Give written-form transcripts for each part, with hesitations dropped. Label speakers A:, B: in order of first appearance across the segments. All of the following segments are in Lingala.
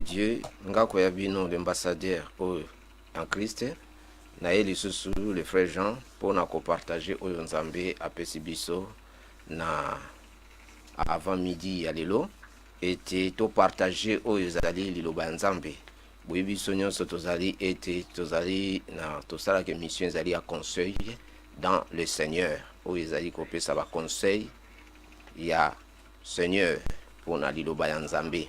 A: Dieu ngako ya bino l'ambassadeur oyo en Christ naye lisusu le frère Jean pona ko partager oyo Nzambe apesi biso na avant midi ya lelo ete to partager oyo ezali liloba ya Nzambe. Boyebi biso nyonso tozali ete tozali na tosalaka emission ezali ya conseil dans le Seigneur oyo ezali kopesa ba conseil ya Seigneur pona liloba ya Nzambe.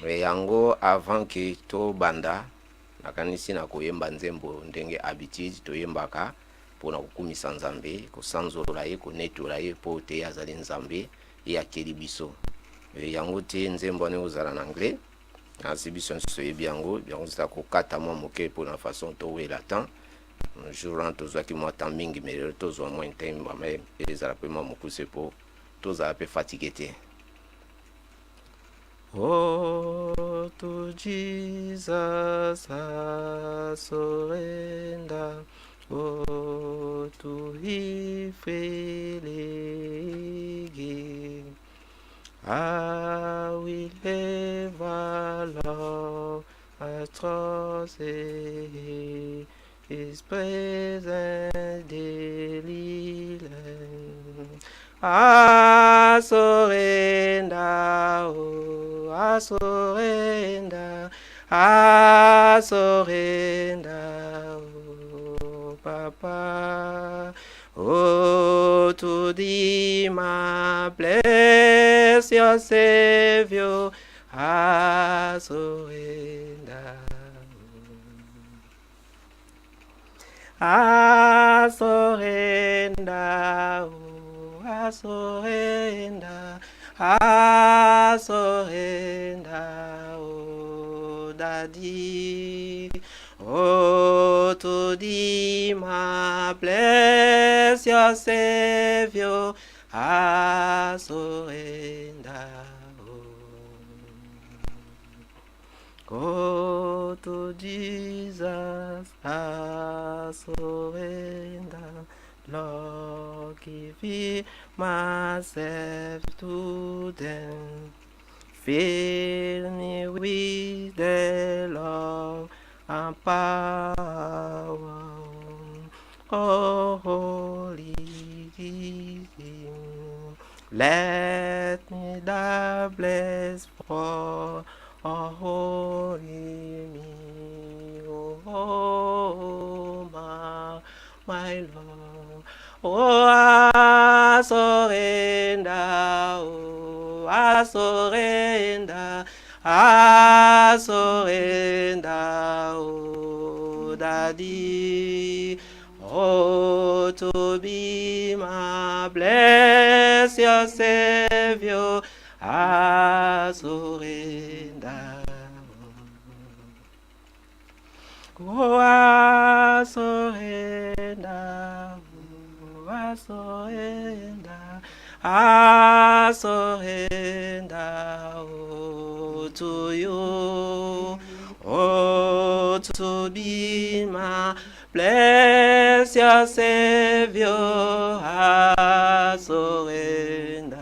A: Mais yango avant que tobanda nakanisi na koyemba nzembo ndenge habitude toyembaka pona kokumisa Nzambe, kosanzola ye, konetola ye po te ye azali Nzambe, ye akeli biso. Yango te nzembo wana ekozala na anglais, kasi biso nyonso toyebi yango, yango eza kokata mwa moke pona façon towela temps. Jour wana tozwaki mwa temps mingi, mais lelo tozwa mwa temps mais ezala pe mwa mokuse po tozala pe fatigue te. Oh, to Jesus I surrender. Oh, to Him freely give. I will ever love and trust in His presence daily. I surrender, oh, I surrender, I surrender, oh, Papa. Oh, to thee, my blessed Savior, I surrender. I surrender, oh, I surrender, I surrender, oh, Daddy. Oh, to thee, my blessed Savior, I surrender. Oh. Oh, to Jesus I surrender. Lord, give me myself to them. Fill me with the love and power. Oh, holy Let me die blessed for a holy me, oh, my, my Lord. Oh, I surrender, oh, I surrender, I surrender, oh, Daddy. Oh, to be my blessed Savior, I surrender. Oh, I surrender. Oh, I surrender. I surrender oh, to you. Oh, to be my blessed Savior, I surrender.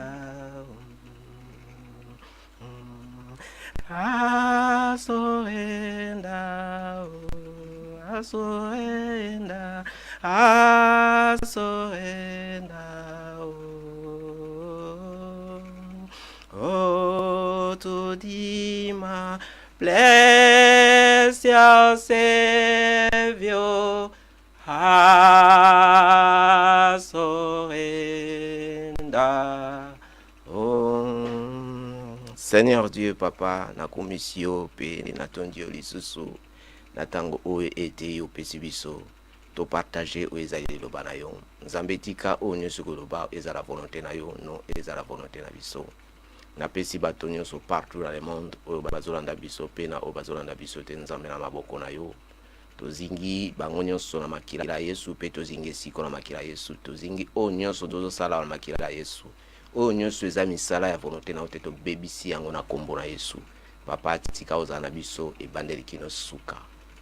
A: I surrender, oh, I surrender, I surrender, oh, oh, to thee, my blessed Savior, I surrender. Oh, Seigneur Dieu Papa, nakumisi yo mpe natondi yo lisusu na ntango oyo ete yo opesi biso topartage oyo ezali liloba na yo. Nzambe, tika oyo nyonso koloba ezala volonté na yo, no ezala volonté na biso. Napesi bato nyonso partout dans le monde oyo bazolanda biso mpe na oyo bazolanda biso te, Nzambe, na maboko na yo. Tozingi bango nyonso na makila ya Yesu mpe tozingi esiko na makila ya Yesu. Tozingi oyo nyonso tozosala na makila ya Yesu. Oyo nyonso eza misala ya volonté na yo te, tobebisi yango na nkombo na Yesu. Papa, tika ozala na biso ebandeli kino suka.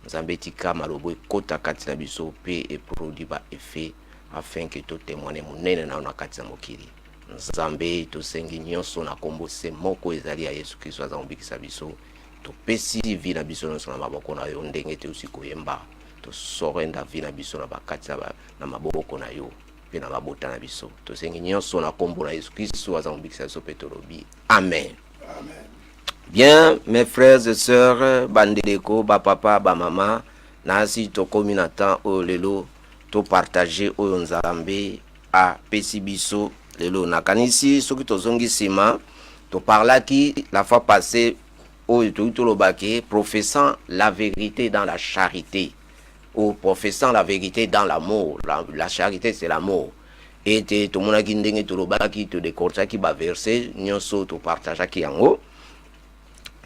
A: Nzambe, tika malobo ekota kati na biso mpe eproduit ba effet afin que totémoigne monene na yo na kati ya mokili. Nzambe, tosengi nyonso na nkombo se moko ezali ya Yesu Kristo aza mobikisa biso. Topesi vie na biso nyonso na maboko na yo, ndenge teusi koyemba, tosorenda vie na biso na bakati na maboko na yo mpe na mabota na biso. Tosengi nyonso na nkombo na Yesu Kristo aza mobikisa biso, mpe tolobi amen.
B: Amen.
A: Bien, mes frères et sœurs, bandeko, bapapa, bamama, nasi tokomi na temps oyo lelo topartage oyo Nzambe apesi biso lelo. Nakanisi soki tozongi nsima, toparlaki la fois passée oyo toki tolobaki professant la vérité dans la charité ou professant la vérité dans l'amour. La charité, c'est l'amour. Ete tomonaki ndenge tolobaki, todécortiquaki baverset nyonso, topartageaki yango.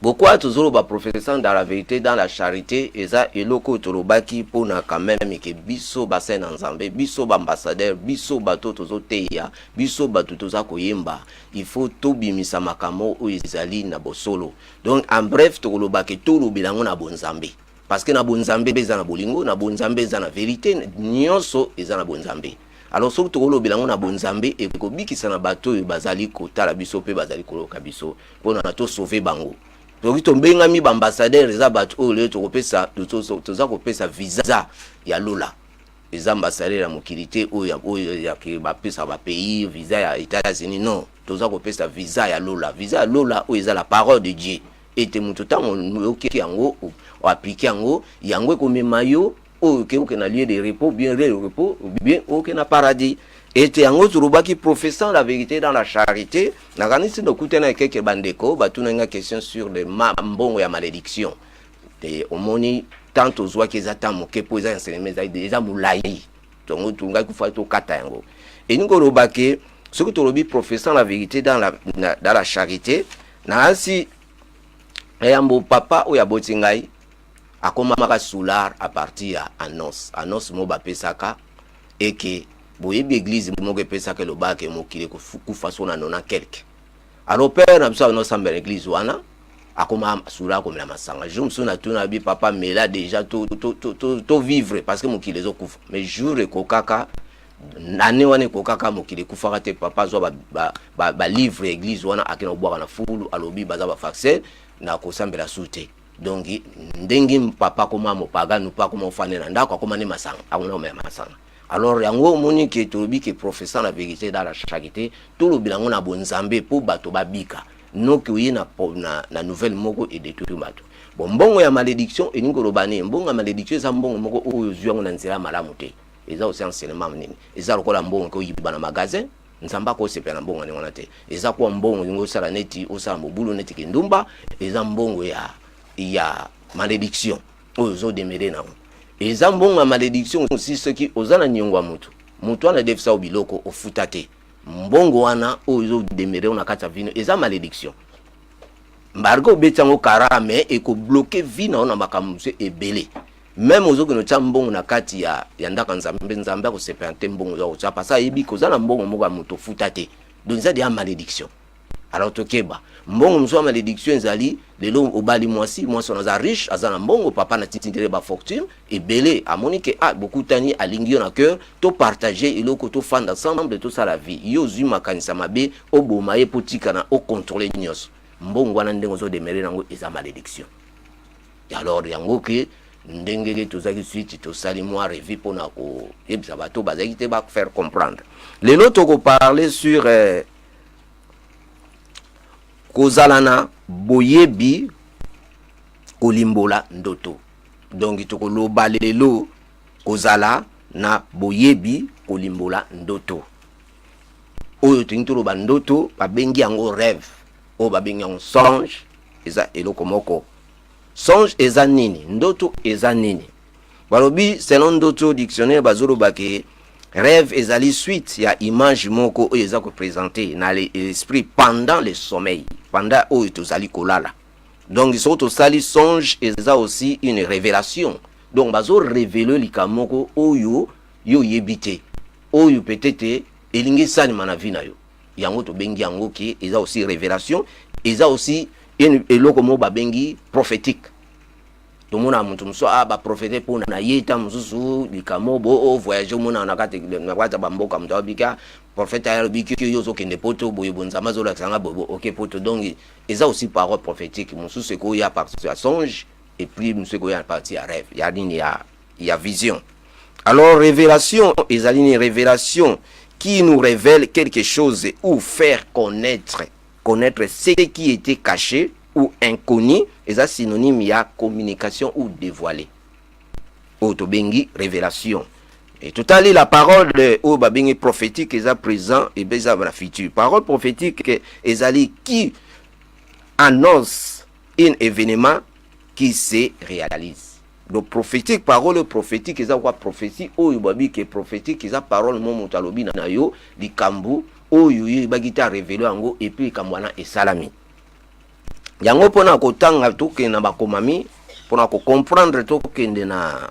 A: Pourquoi tozoloba professant dans la vérité dans la charité? Eza eloko oyo tolobaki mpona quand même ke biso basali na Nzambe, biso baambassadeur, biso bato tozoteya, biso bato toza koyemba, il faut tobimisa makambo oyo ezali na bosolo. Donc, en bref, tokolobaki tolobela yango na bonzambe, parce que na bonzambe eza na bolingo, na bonzambe eza na vérité, nyonso eza na bonzambe. Alors soki tokolobela yango na bonzambe, ekobikisa na bato oyo bazali kotala biso mpe bazali koloka biso, mpona tosauve bango. Soki tobengami baambassadeur, eza bato oyo lelo tokopesa, toza kopesa visa ya lola. Eza ambassadeur ya mokili te, oyo bapesa bapays visa ya États-Unis. Non, toza kopesa visa ya lola. Visa ya lola oyo eza la parole de Dieu, ete moto ntango oyoki yango, oappliquer yango, yango ekomema yo oyo oke oke na lieu de repos, bien lieu de repos, bien oke na paradis. Ete yango tolobaki professant la vérité dans la charité. Nakanisi nokutana ekeke bandeko batuna nga question sur le mbongo ya malédiction. Te, omoni tant tozwaki eza temps moke, mpo eza enseignement eza molai, tongo tungaki kufa tokata yango. Elingi koloba ke soki tolobi professant la vérité dans la charité, naasi eyambo papa oyo aboti ngai akomamaka soûlard à partir ya annonce moko bapesaka eke boyebi église moko epesaka, elobaka mokili ekokufa so na nona quelque. Alors père na biso anosambela église wana, akoma soûlard, akomela masanga. Jour mosusu natuna bi: "Papa, mela déjà to vivre, parce que mokili ezokufa." Mais jour ekokaka, ane wana ekokaka, mokili ekufaka te. Papa azwa balivre ya église wana, akende kobwaka na fulu, alobi baza bafarceurs, na kosambela su te. Donc ndenge papa akoma mopaganu mpe akoma ofande na ndako, akoma nde masanga, akoma komela masanga. Alors yango omoni ke tolobi ke professant la vérité dans la charité, tolobela yango na bonzambe mpo bato babika, noki oye na nouvelle moko edétruire bato. Bon, mbongo ya malédiction elingi koloba nini? Mbongo ya malédiction eza mbongo moko oyo ozwi yango na nzela malamu te. Eza aussi enseignement nini? Eza lokola mbongo ke oyiba na magasin, Nzambe akosepela na mbongo ndenge wana te. Eza kuwa mbongo olingi osala neti osala mobulu, neti kindumba. Eza mbongo ya malédiction oyo ozodemere nango. Eza mbongo ya malédiction aussi soki oza na niongo ya motu, motu wana adefisa yo biloko, ofuta te. Mbongo wana oyo ezodemere na kati ya vino eza malédiction. Mbarke obeti yango kara, mais ekobloquer vie na yo na makambo mosusu ebele. Même ozokende otya mbongo na kati ya ndako ya Nzambe, Nzambe akosepela te mbongo oza kotya, parce ayebi koza na mbongo moko ya moto ofuta te. Donc eza deya malédiction. Alors tokeba. Mbongo mosusu ya malédiction ezali lelo obali mwasi, mwasi wana aza riche, aza na mbongo, papa na titindele bafortune ebele, amoni ke ah, bokutani, alingi yo na cœur, topartage eloko, tofanda ensemble, tosala vie. Yo ozwi makanisa mabe, oboma ye mpo tikana ocontrôle nyonso. Mbongo wana, ndenge ozodemere nango, eza malédiction. Alors yango ke ndenge ke tozalaki suite, tosali mwa revue mpona koyebisa bato bazalaki te, bafaire comprendre. Lelo tokoparle sur kozala na boyebi kolimbola ndoto. Donc tokoloba lelo kozala na boyebi kolimbola ndoto. Oyo tolingi toloba ndoto, babengi yango rêve, oyo babengi yango songe, eza eloko moko. Songe eza nini? Ndoto eza nini? Balobi selon ndoto dictionnaire, bazoloba ke rêve ezali suite ya image moko oyo eza koprésente na l'esprit pendant le sommeil, pendant oyo tozali kolala. Donc soki tosali songe, eza aussi une révélation. Donc bazorévéler likambo moko oyo yo oyebi te, oyo peut-être elingi esalema na vie na yo. Yango tobengi yango ke eza aussi révélation, eza aussi eloko moko babengi prophétique. Tomona moto mosusu a baprofete mpo na ye, ta mosusu likambo bo ovoyage, omona na kati ya bamboka, moto abika Prophète alobi ke yo ozokende Poto boye boye, Nzambe azolakisa nga boye boye, oke Poto. Donc eza aussi parole prophétique. Mosusu ekoya partir ya songe et puis mosusu ekoya partir ya rêve, ya nini, ya vision. Alors révélation ezali nini? Révélation qui nous révèle quelque chose ou faire connaître ce qui était caché ou inconnu. Eza synonyme ya communication ou dévoilé, oyo tobengi révélation. Et totali la parole oyo babengi prophétique, eza présent ebe eza na futur. Parole prophétique ezali qui annonce un événement qui se réalise. Donc prophétique, parole prophétique eza kwa prophétie oyo babi ke prophétique eza parole mo moto alobi na yo likambo oyo yo oyebaki te, arévéler yango et puis likambo wana esalami. Yango mpona kotanga, tokende na bakomami mpona kocomprendre. Tokende na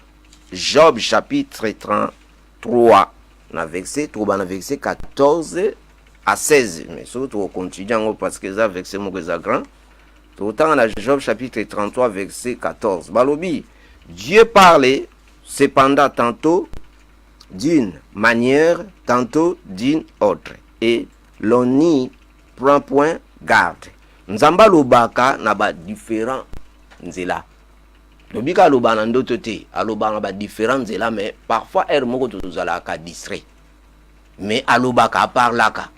A: Job chapitre 33, na verset, tokoba na verset 14 à 16, mais soki tokocontinue yango parce que eza verset moko eza grand. Tokotanga na Job chapitre 33 verset 14. Balobi: Dieu parlait cependant tantôt d'une manière, tantôt d'une autre, et l'on n'y prend point garde. Nzambe alobaka na badifférent nzela. Lobika alobaka na ndoto te, alobaka na badifférent nzela, mais parfois heure moko tozalaka distrait, mais alobaka, aparlaka.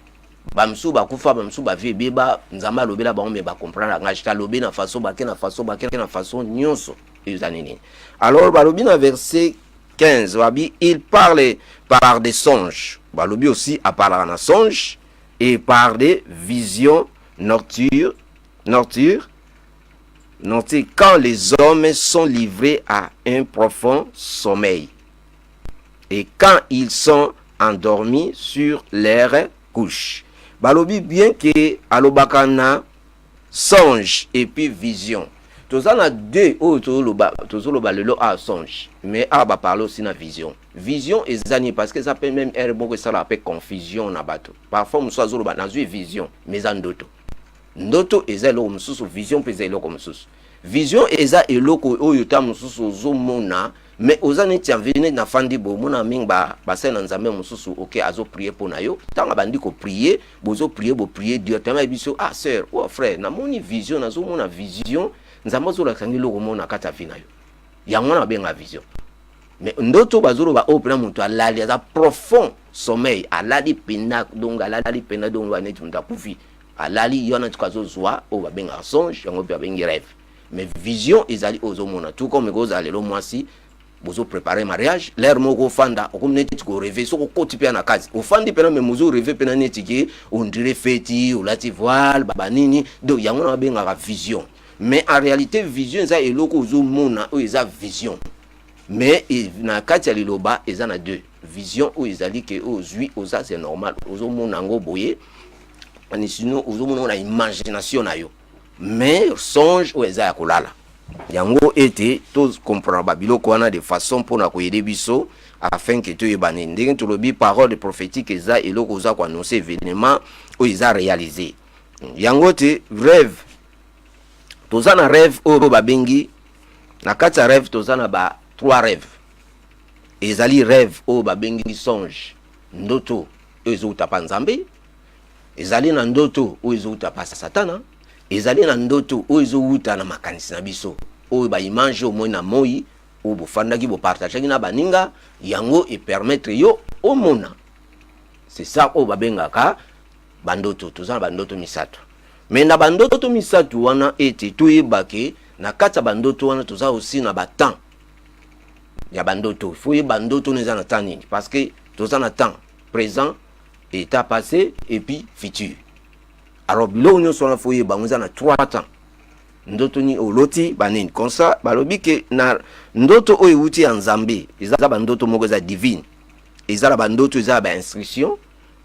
A: Bamisusu bakufa, bamisusu bavie ebeba, Nzambe alobela bango, mais bacomprendre langage te. Alobi na façon bake na façon bake na façon nyonso eza nini. Alors balobi na verset 15, babi: il parle par des songes. Balobi aussi aparlaka na songe et par des visions nocturnes, quand les hommes sont livrés à un profond sommeil et quand ils sont endormis sur leur couche. Balobi bien ke alobaka na songe et puis vision. Toza na deux oyo tozoloba, tozoloba lelo a songe, mais awa baparle aussi na vision. Vision eza nini? Parce que eza mpe même heure moko esalaka mpe confusion na bato. Parfois mosusu azoloba: nazwi vision, mais eza ndoto. Ndoto eza eloko mosusu, vision mpe eza eloko mosusu. Vision eza eloko oyo ta mosusu ozomona, mais oza neti envie, neti nafandi boye, omona mingi basali na Nzambe mosusu oke azoprier mpo na yo. Ntango abandi koprier, bozoprier, boprier directement, yebi biso: ah sœur ou frère, namoni vision, nazomona vision, Nzambe azolakisa ngi eloko moko na kati ya vie na yo. Yango wana babenga vision. Mais ndoto bazoloba oyo mpena moto alali, aza profond sommeil, alali pena, donc alali pena, donc neti moto akufi, alali ye wana tika azozwa oyo babengaka songe, yango mpe babengi rêve. Mais vision ezali oyo ozomona, tout comme ekozala lelo mwasi bozoprépare mariage, l'heure moko ofanda, okomi neti korêver. Soki okoti mpe na kati, ofandi mpena, mais mozorêver mpena neti ke on dirait feti, olati voile, banini. Donc yango na babengaka vision. Mais en réalité vision eza eloko ozomona oyo eza vision. Mais na kati ya liloba eza na deux vision. Oyo ezali ke oyo ozwi, oza, c'est normal, ozomona yango boye, ani sinon ozomona na imagination na yo. Mais songe oyo eza ya kolala. Yango ete tocomprendre babiloko wana de façon mpona koaider biso afin ke toyeba nini. Ndenge tolobi, parole prophétique eza eloko oza koannonce événement oyo eza réalisé. Yango te rêve, toza na rêve oyo babengi, na kati ya rêve toza na ba trois rêves. Ezali rêve oyo babengi songe, ndoto oyo ezouta pa Nzambe. Ezali na ndoto oyo ezouta pa Satana. Ezali na ndoto oyo ezowuta na makanisi na biso, oyo baimage omoi na moi oyo bofandaki, bopartageaki na baninga, yango epermettre yo omona. C'est ça oyo babengaka bandoto. Toza na bandoto misato. Mais na bandoto misato wana, ete toyeba ke na kati ya bandoto wana toza aussi na batemps ya bandoto. Faut yeba ndoto wana eza na temps nini, parce que toza na temps présent, état passé et puis futur. Alors biloko nyonso wana, faut yeba yango eza na trois temps. Ndoto nini oloti, banini comme ça. Balobi ke na ndoto oyo ewuti ya Nzambe, eza bandoto moko eza divine, eza na bandoto eza ya bainstruction,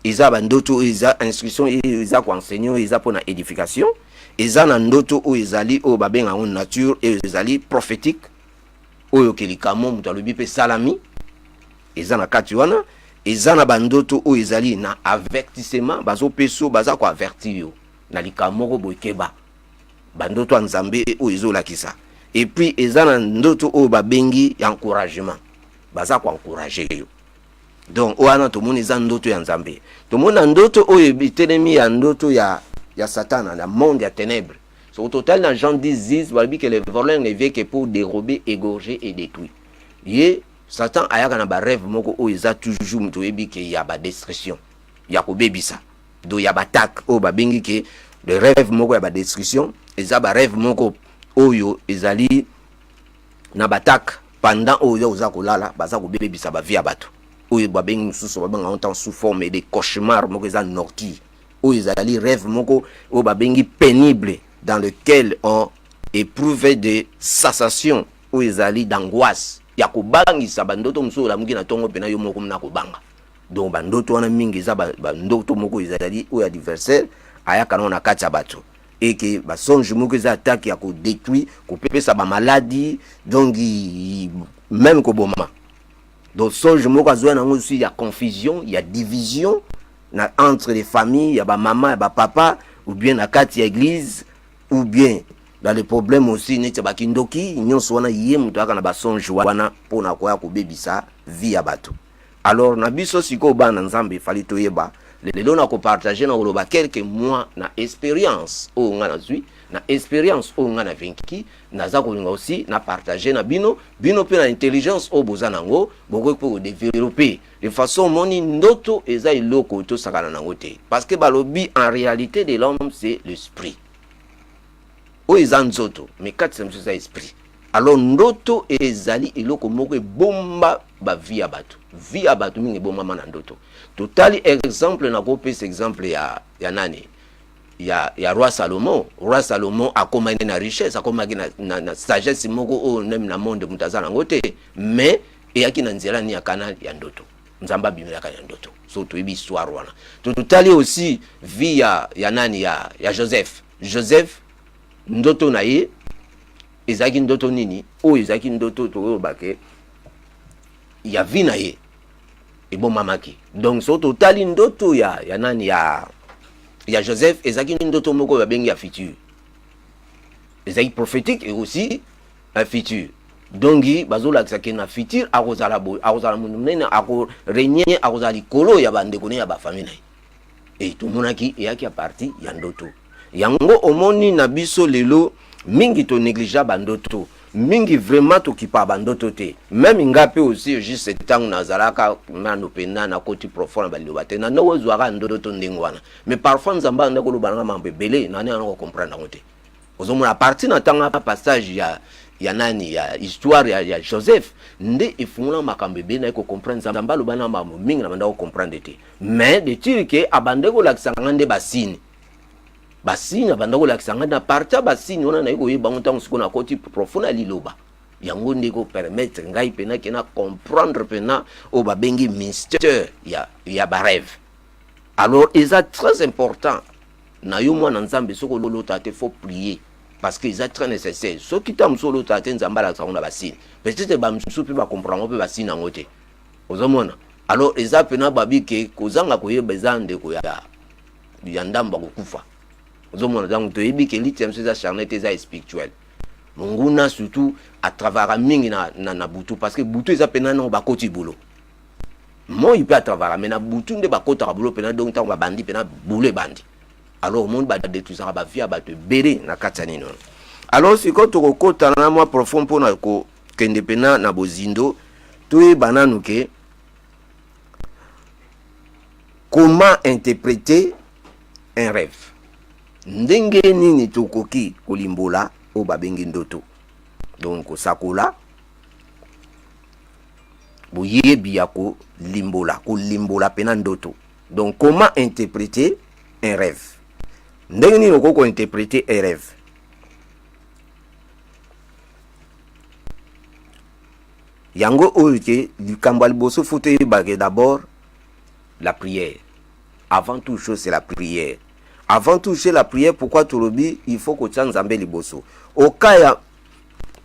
A: eza bandoto oyo eza instruction, oyo eza koenseigner, oyo eza mpona édification. Eza na ndoto oyo ezali oyo babenga yango nature, oyo ezali prophétique, oyo ke likambo moto alobi mpe esalami, eza na kati wana. Eza na bandoto oyo ezali na avertissement, bazopesa yo, baza koavertir yo na likambo moko boye, keba. Bandoto ya Nzambe oyo ezolakisa. Et puis eza na ndoto oyo babengi encouragement, baza koencourager yo. Donc wana tomoni eza ndoto ya Nzambe. Tomoni na ndoto oyo etelemi ya ndoto ya Satana, na monde ya ténèbres. Soki totali na Jean 10 10, balobi que le voleur ne vient que pour dérober, égorger et détruire. Ye Satan ayaka na barêve moko oyo eza toujours, moto oyebi ke ya badestruction, ya kobebisa, do ya baattaque oyo babengi ke le rêve moko ya badestruction. Eza barêve moko oyo ezali na baattaque pendant oyo oza kolala, baza kobebisa bavie ya bato, oyo babengi mosusu, babenga yango sous forme de cauchemar moko eza nocturne, oyo ezali rêve moko oyo babengi pénible, dans lequel on éprouve des sensations oyo ezali d'angoisse, ya kobangisa. Bandoto mosusu olamuki na ntongo mpena yo moko na kobanga. Donc bandoto wana mingi eza bandoto moko ezali oyo adversaire ayaka nango na kati ya bato, eke basonge moko eza attaque ya kodétruire, kopepesa bamaladi, donc même koboma. Donc songe moko azwa nango aussi ya confusion, ya division na entre les familles, ya bamama, ya bapapa, ou bien na kati ya église, ou bien dans les problèmes aussi neti ya bakindoki. Nyonso wana, ye moto ayaka na basonge wana mpona koya kobebisa vie ya bato. Alors na biso sikoyo bana Nzambe, efali toyeba. Lelo na kopartage, na koloba quelques mois na expérience oyo nga nazwi, na expérience oyo nga na vécu. Naza kolinga aussi na partage na bino, bino mpe na intelligence oyo boza nango, bokoki mpe kodévelopper de façon. Omoni, ndoto eza eloko tosakana nango te, parce que balobi en réalité de l'homme, c'est l'esprit. Oyo eza nzoto, mais kati na biso eza esprit. Alors ndoto ezali eloko moko ebomba bavie ya bato. Vie ya bato mingi ebombama na ndoto. Totali exemple, nakopesa exemple ya nani, ya roi Salomon. Roi Salomon akomaki na richesse, akomaki na sagesse moko oyo même na monde moto aza nango te, mais eyaki na nzela nini? Ya canal ya ndoto. Nzambe abimelaka ya ndoto. So toyebi histoire wana. Totali aussi vie ya nani, ya Joseph. Joseph, ndoto na ye ezalaki ndoto nini? Oyo ezalaki ndoto tokoyoba ke ya vie na ye ebomamaki. Donc so totali ndoto ya nani, ya Joseph, ezalaki ndoto moko oyo babengi ya futur. Ezalaki prophétique et aussi un futur. Donc bazolakisa ke na futur akozala boye, akozala moto monene, akorégner, akozala likolo ya bandeko ne, ya bafamille na ye. E tomonaki eyaki ya partir ya ndoto yango. Omoni, na biso lelo mingi tonégligea bandoto mingi, vraiment tokipa bandoto te. Même nga mpe aussi, juste ntango nazalaka nano mpenza nakoti profond na baliloba te, na ndenge ozwaka ndoto ndenge wana. Mais parfois Nzambe anda koloba nanga mambo ebele, nani wana kocomprendre yango te. Ozomona, partir na ntango passage ya nani, ya histoire ya Joseph, nde efungola makambo ebele naye kocomprendre. Nzambe aloba na makambo mingi na banda kocomprendre te, mais de tire ke abande kolakisa nga nde basigne, basigne abanda kolakisa ngai. Na partir ya basigne wana naye koyeba yango. Ntango sikoyo nakoti profond na liloba yango, nde kopermettre ngai mpena ke na comprendre mpena oyo babengi mystère ya barêve. Alors eza très important na yo mwana Nzambe, soki olota te, faut prier, parce que eza très nécessaire. Soki ta mosusu olota te, Nzambe alakisa yango na basigne. Peut-être bamosusu mpe bacomprendre yango mpe basigne yango te. Ozomona, alors eza mpena babi ke kozanga koyeba eza ndeko ya ndambo akokufa. Ozomona, donc toyebi ke lutte ya biso eza charnel te, eza spirituel. Monguna surtout atravara mingi na butu, parce que butu eza mpena nango bakoti bulo. Moi mpe atravara, mais na butu nde bakotaka bulo mpena. Donc ntango babandi mpena bulo ebandi, alors omoni badétruisaka bavie ya bato ebele na kati ya nini wana. Alors sikoyo tokokota na mwa profond mpona kokende mpena na bozindo. Toyeba nanu ke comment interpréter un rêve, ndenge nini tokoki kolimbola oyo babengi ndoto. Donc kosakola boyebi ya kolimbola mpena ndoto. Donc comment interpréter un rêve, ndenge nini okoki kointerpréter un rêve? Yango oyo ke likambo ya liboso, faut toyebake d'abord la prière. Avant toute chose, c'est la prière. Avant toute chose, la prière. Pourquoi tolobi il faut kotia Nzambe liboso? Oka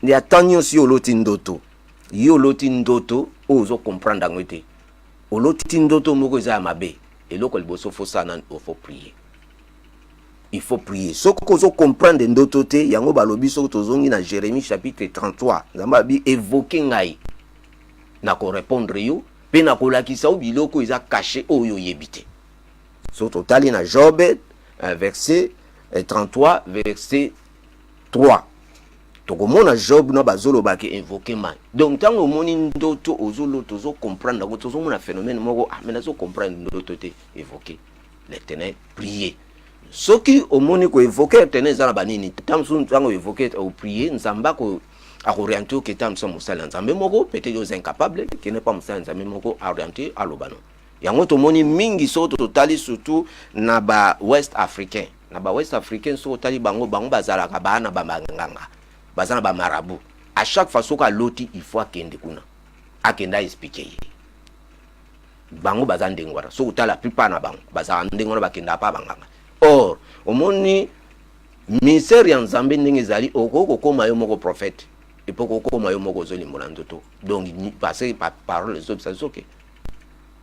A: ya temps nyonso, yo oloti ndoto, yo oloti ndoto oyo ozocomprendre yango te, oloti ndoto moko eza ya mabe, eloko liboso faut sala nani? Faut prier. Il faut prier. Soki ozocomprendre ndoto te, yango balobi, soki tozongi na Jérémie chapitre 33, Nzambe abi: "Évoke ngai, na korépondre yo." Mpe nakolakisa yo biloko eza caché oyo oyebi te. So totali na Job verset 33 verset 3, tokomona Job na bazolobaki invoquer mai. Donc ntango omoni ndoto, ozolota, ozocomprendre yango, tozomona phénomène moko, ah, mais nazocomprendre ndoto te, évoquer l'Éternel, prier. Soki omoni koévoquer Éternel eza na banini, ntango mosusu ntango évoquer, oprier, Nzambe akoorienter. Oke ta mosusu mosali ya Nzambe moko, peut-être oza incapable, kende pa mosali ya Nzambe moko, aorienter, aloba no. Yango tomoni mingi, soki totali surtout na ba Ouest africain, na ba Ouest africain, soki otali bango, bango bazalaka baa na bamanganga, baza na bamarabouts. À chaque fois soki aloti, il faut akende kuna, akende aexpliquer ye. Bango baza ndenge wana. Soki otala, plupart na bango bazalaka ndenge wana, bakendaka pa banganga. Or omoni ministère ya Nzambe ndenge ezali, okoki kokóma yo moko prophète, epo kokóma yo moko ozolimbola ndoto. Donc parce que parole ezobisa soki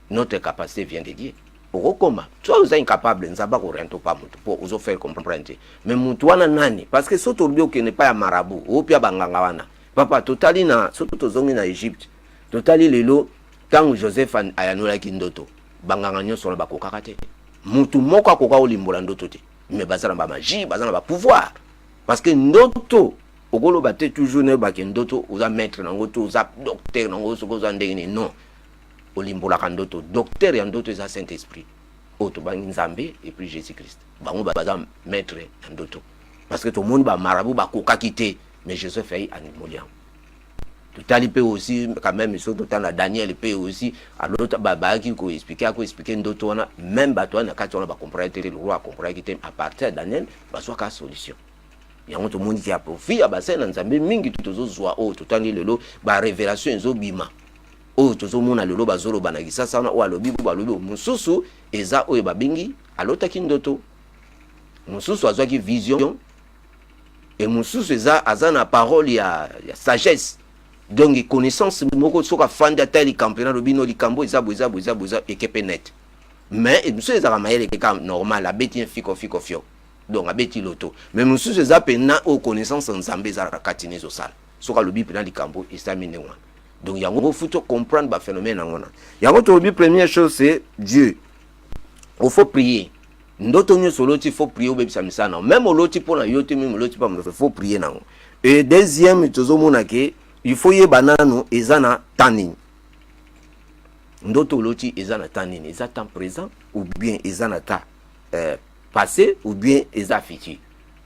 A: notre capacité vient de Dieu, okokoma so oza incapable, Nzambe akoorienter pa motu mpo ozofaire comprendre te. Mais motu wana nani? Parce que so tolobi okende pa ya marabout, opia banganga wana, papa, totali na soki tozongi na Egypte, totali lelo ntango Joseph ayanolaki ndoto, banganga nyonso wana bakokaka te. Mutu moko akoka kolimbola ndoto te. Mais baza na bamagie, baza na bapouvoir, parce que ndoto okoloba te toujours nayebake ndoto oza maître nango to oza docteur nango, soki oza ndenge nini. Non, olimbolaka ndoto, docteur ya ndoto eza Saint Esprit oyo tobangi Nzambe et puis Jésus Christ. Bango baza maître ya ndoto, parce que tomoni bamarabouts bakokaki te, mais Joseph ayi animoli yango. Totali mpe aussi quand même, soki totali na Daniel mpe aussi, alota, bayaki koexpliquer, akoexpliquer ndoto wana, même bato wana na kati wana bacomprendre te, le roi acomprendaki te. À partir ya Daniel bazwaka solution. Yango tomoni ya profit ya basali na Nzambe mingi tozozwa oyo totangi lelo, barévélation ezobima oyo tozomona lelo, bazoloba na kisasa wana, oyo alobi, balobi mosusu eza oyo babengi alotaki ndoto, mosusu azwaki vision, e mosusu eza aza na parole ya sagesse, donc connaissance moko. Soki afandi, ata likambo mpena alobi no, likambo eza boye, eza boye, eza boye, eza ekepe net. Mais mosusu ezalaka mayele kaka normal, abeti fiko fiko fio, donc abeti loto. Mais mosusu eza mpena oyo connaissance ya Nzambe ezalaka kati na ezosala, soki alobi mpena likambo esami ndenge wana. Donc yango faut comprendre baphénomène yango wana. Yango tolobi, première chose, c'est Dieu, il faut prier. Ndoto nyonso oloti, faut prier, obebisa misala nango, même oloti mpo na yo te, même oloti mpo na, faut prier nango. Et deuxième, tozomona ke il faut yeba nanu eza na temps nini. Ndoto oloti eza na temps nini? Eza temps présent ou bien eza na temps passé ou bien eza futur?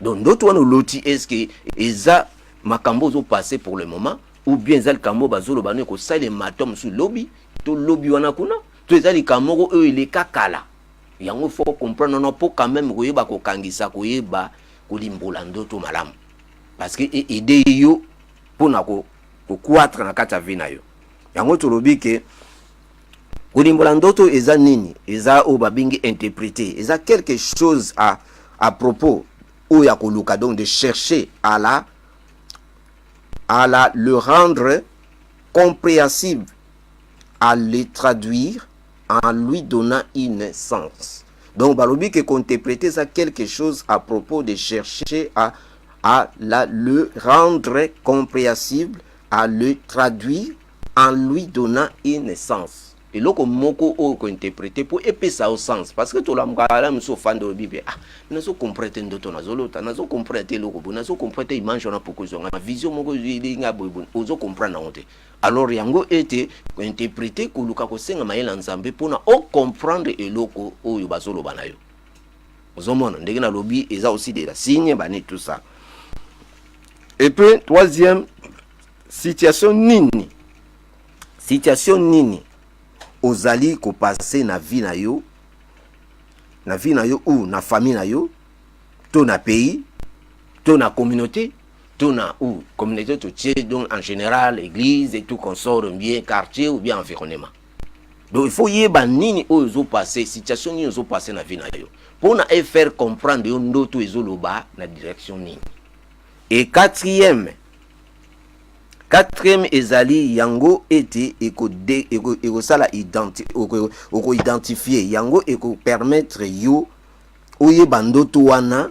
A: Donc ndoto wana oloti, est ce que eza makambo ozopasse pour le moment ou bien eza likambo bazoloba no ekosalema to mosusu lobi to lobi wana kuna, to eza likambo moko oyo eleka kala? Yango faut comprendre nono mpo quand même koyeba kokangisa, koyeba kolimbola ndoto malamu, parce que eaider yo mpona kocroître na kati ya vie na yo. Yango tolobi ke kolimbola ndoto eza nini? Eza oyo babengi interpréter, eza quelque chose à propos oyo ya koluka, donc de chercher à la le rendre compréhensible, à le traduire en lui donnant une sens. Donc balobi ke kointerpréter ça quelque chose à propos de chercher à le rendre compréhensible, à le traduire en lui donnant une sens. Eloko moko oyo kointerpréter mpo epesa yo sens, parce que tolamukaka ala mosusu, ofandi, olobi mpe: "Ah, nazocomprendre te ndoto nazolota, nazocomprendre te eloko boye, nazocomprendre te image wana, poko ezwanga vision moko elinga boye boye", ozocomprendre yango te. Alors yango ete kointerpréter, koluka kosenga mayele ya Nzambe mpona ocomprendre eloko oyo bazoloba na yo. Ozomona ndenge nalobi, eza aussi de la signe bani, tout ça. Et puis troisième, situation nini, situation nini ozali kopasser na vie na yo, na vie na yo ou na famille na yo to na pays to na communauté to na ou communauté totie, donc en général église et tout consort, bien quartier ou bien environnement. Donc il faut yeba nini oyo ozopasser, situation nini ozopasser na vie na yo, mpona efaire comprendre yo ndoto ezoloba na direction nini. Et quatrième ezali yango ete ekosala okoidentifier yango, ekopermettre yo oyeba ndoto wana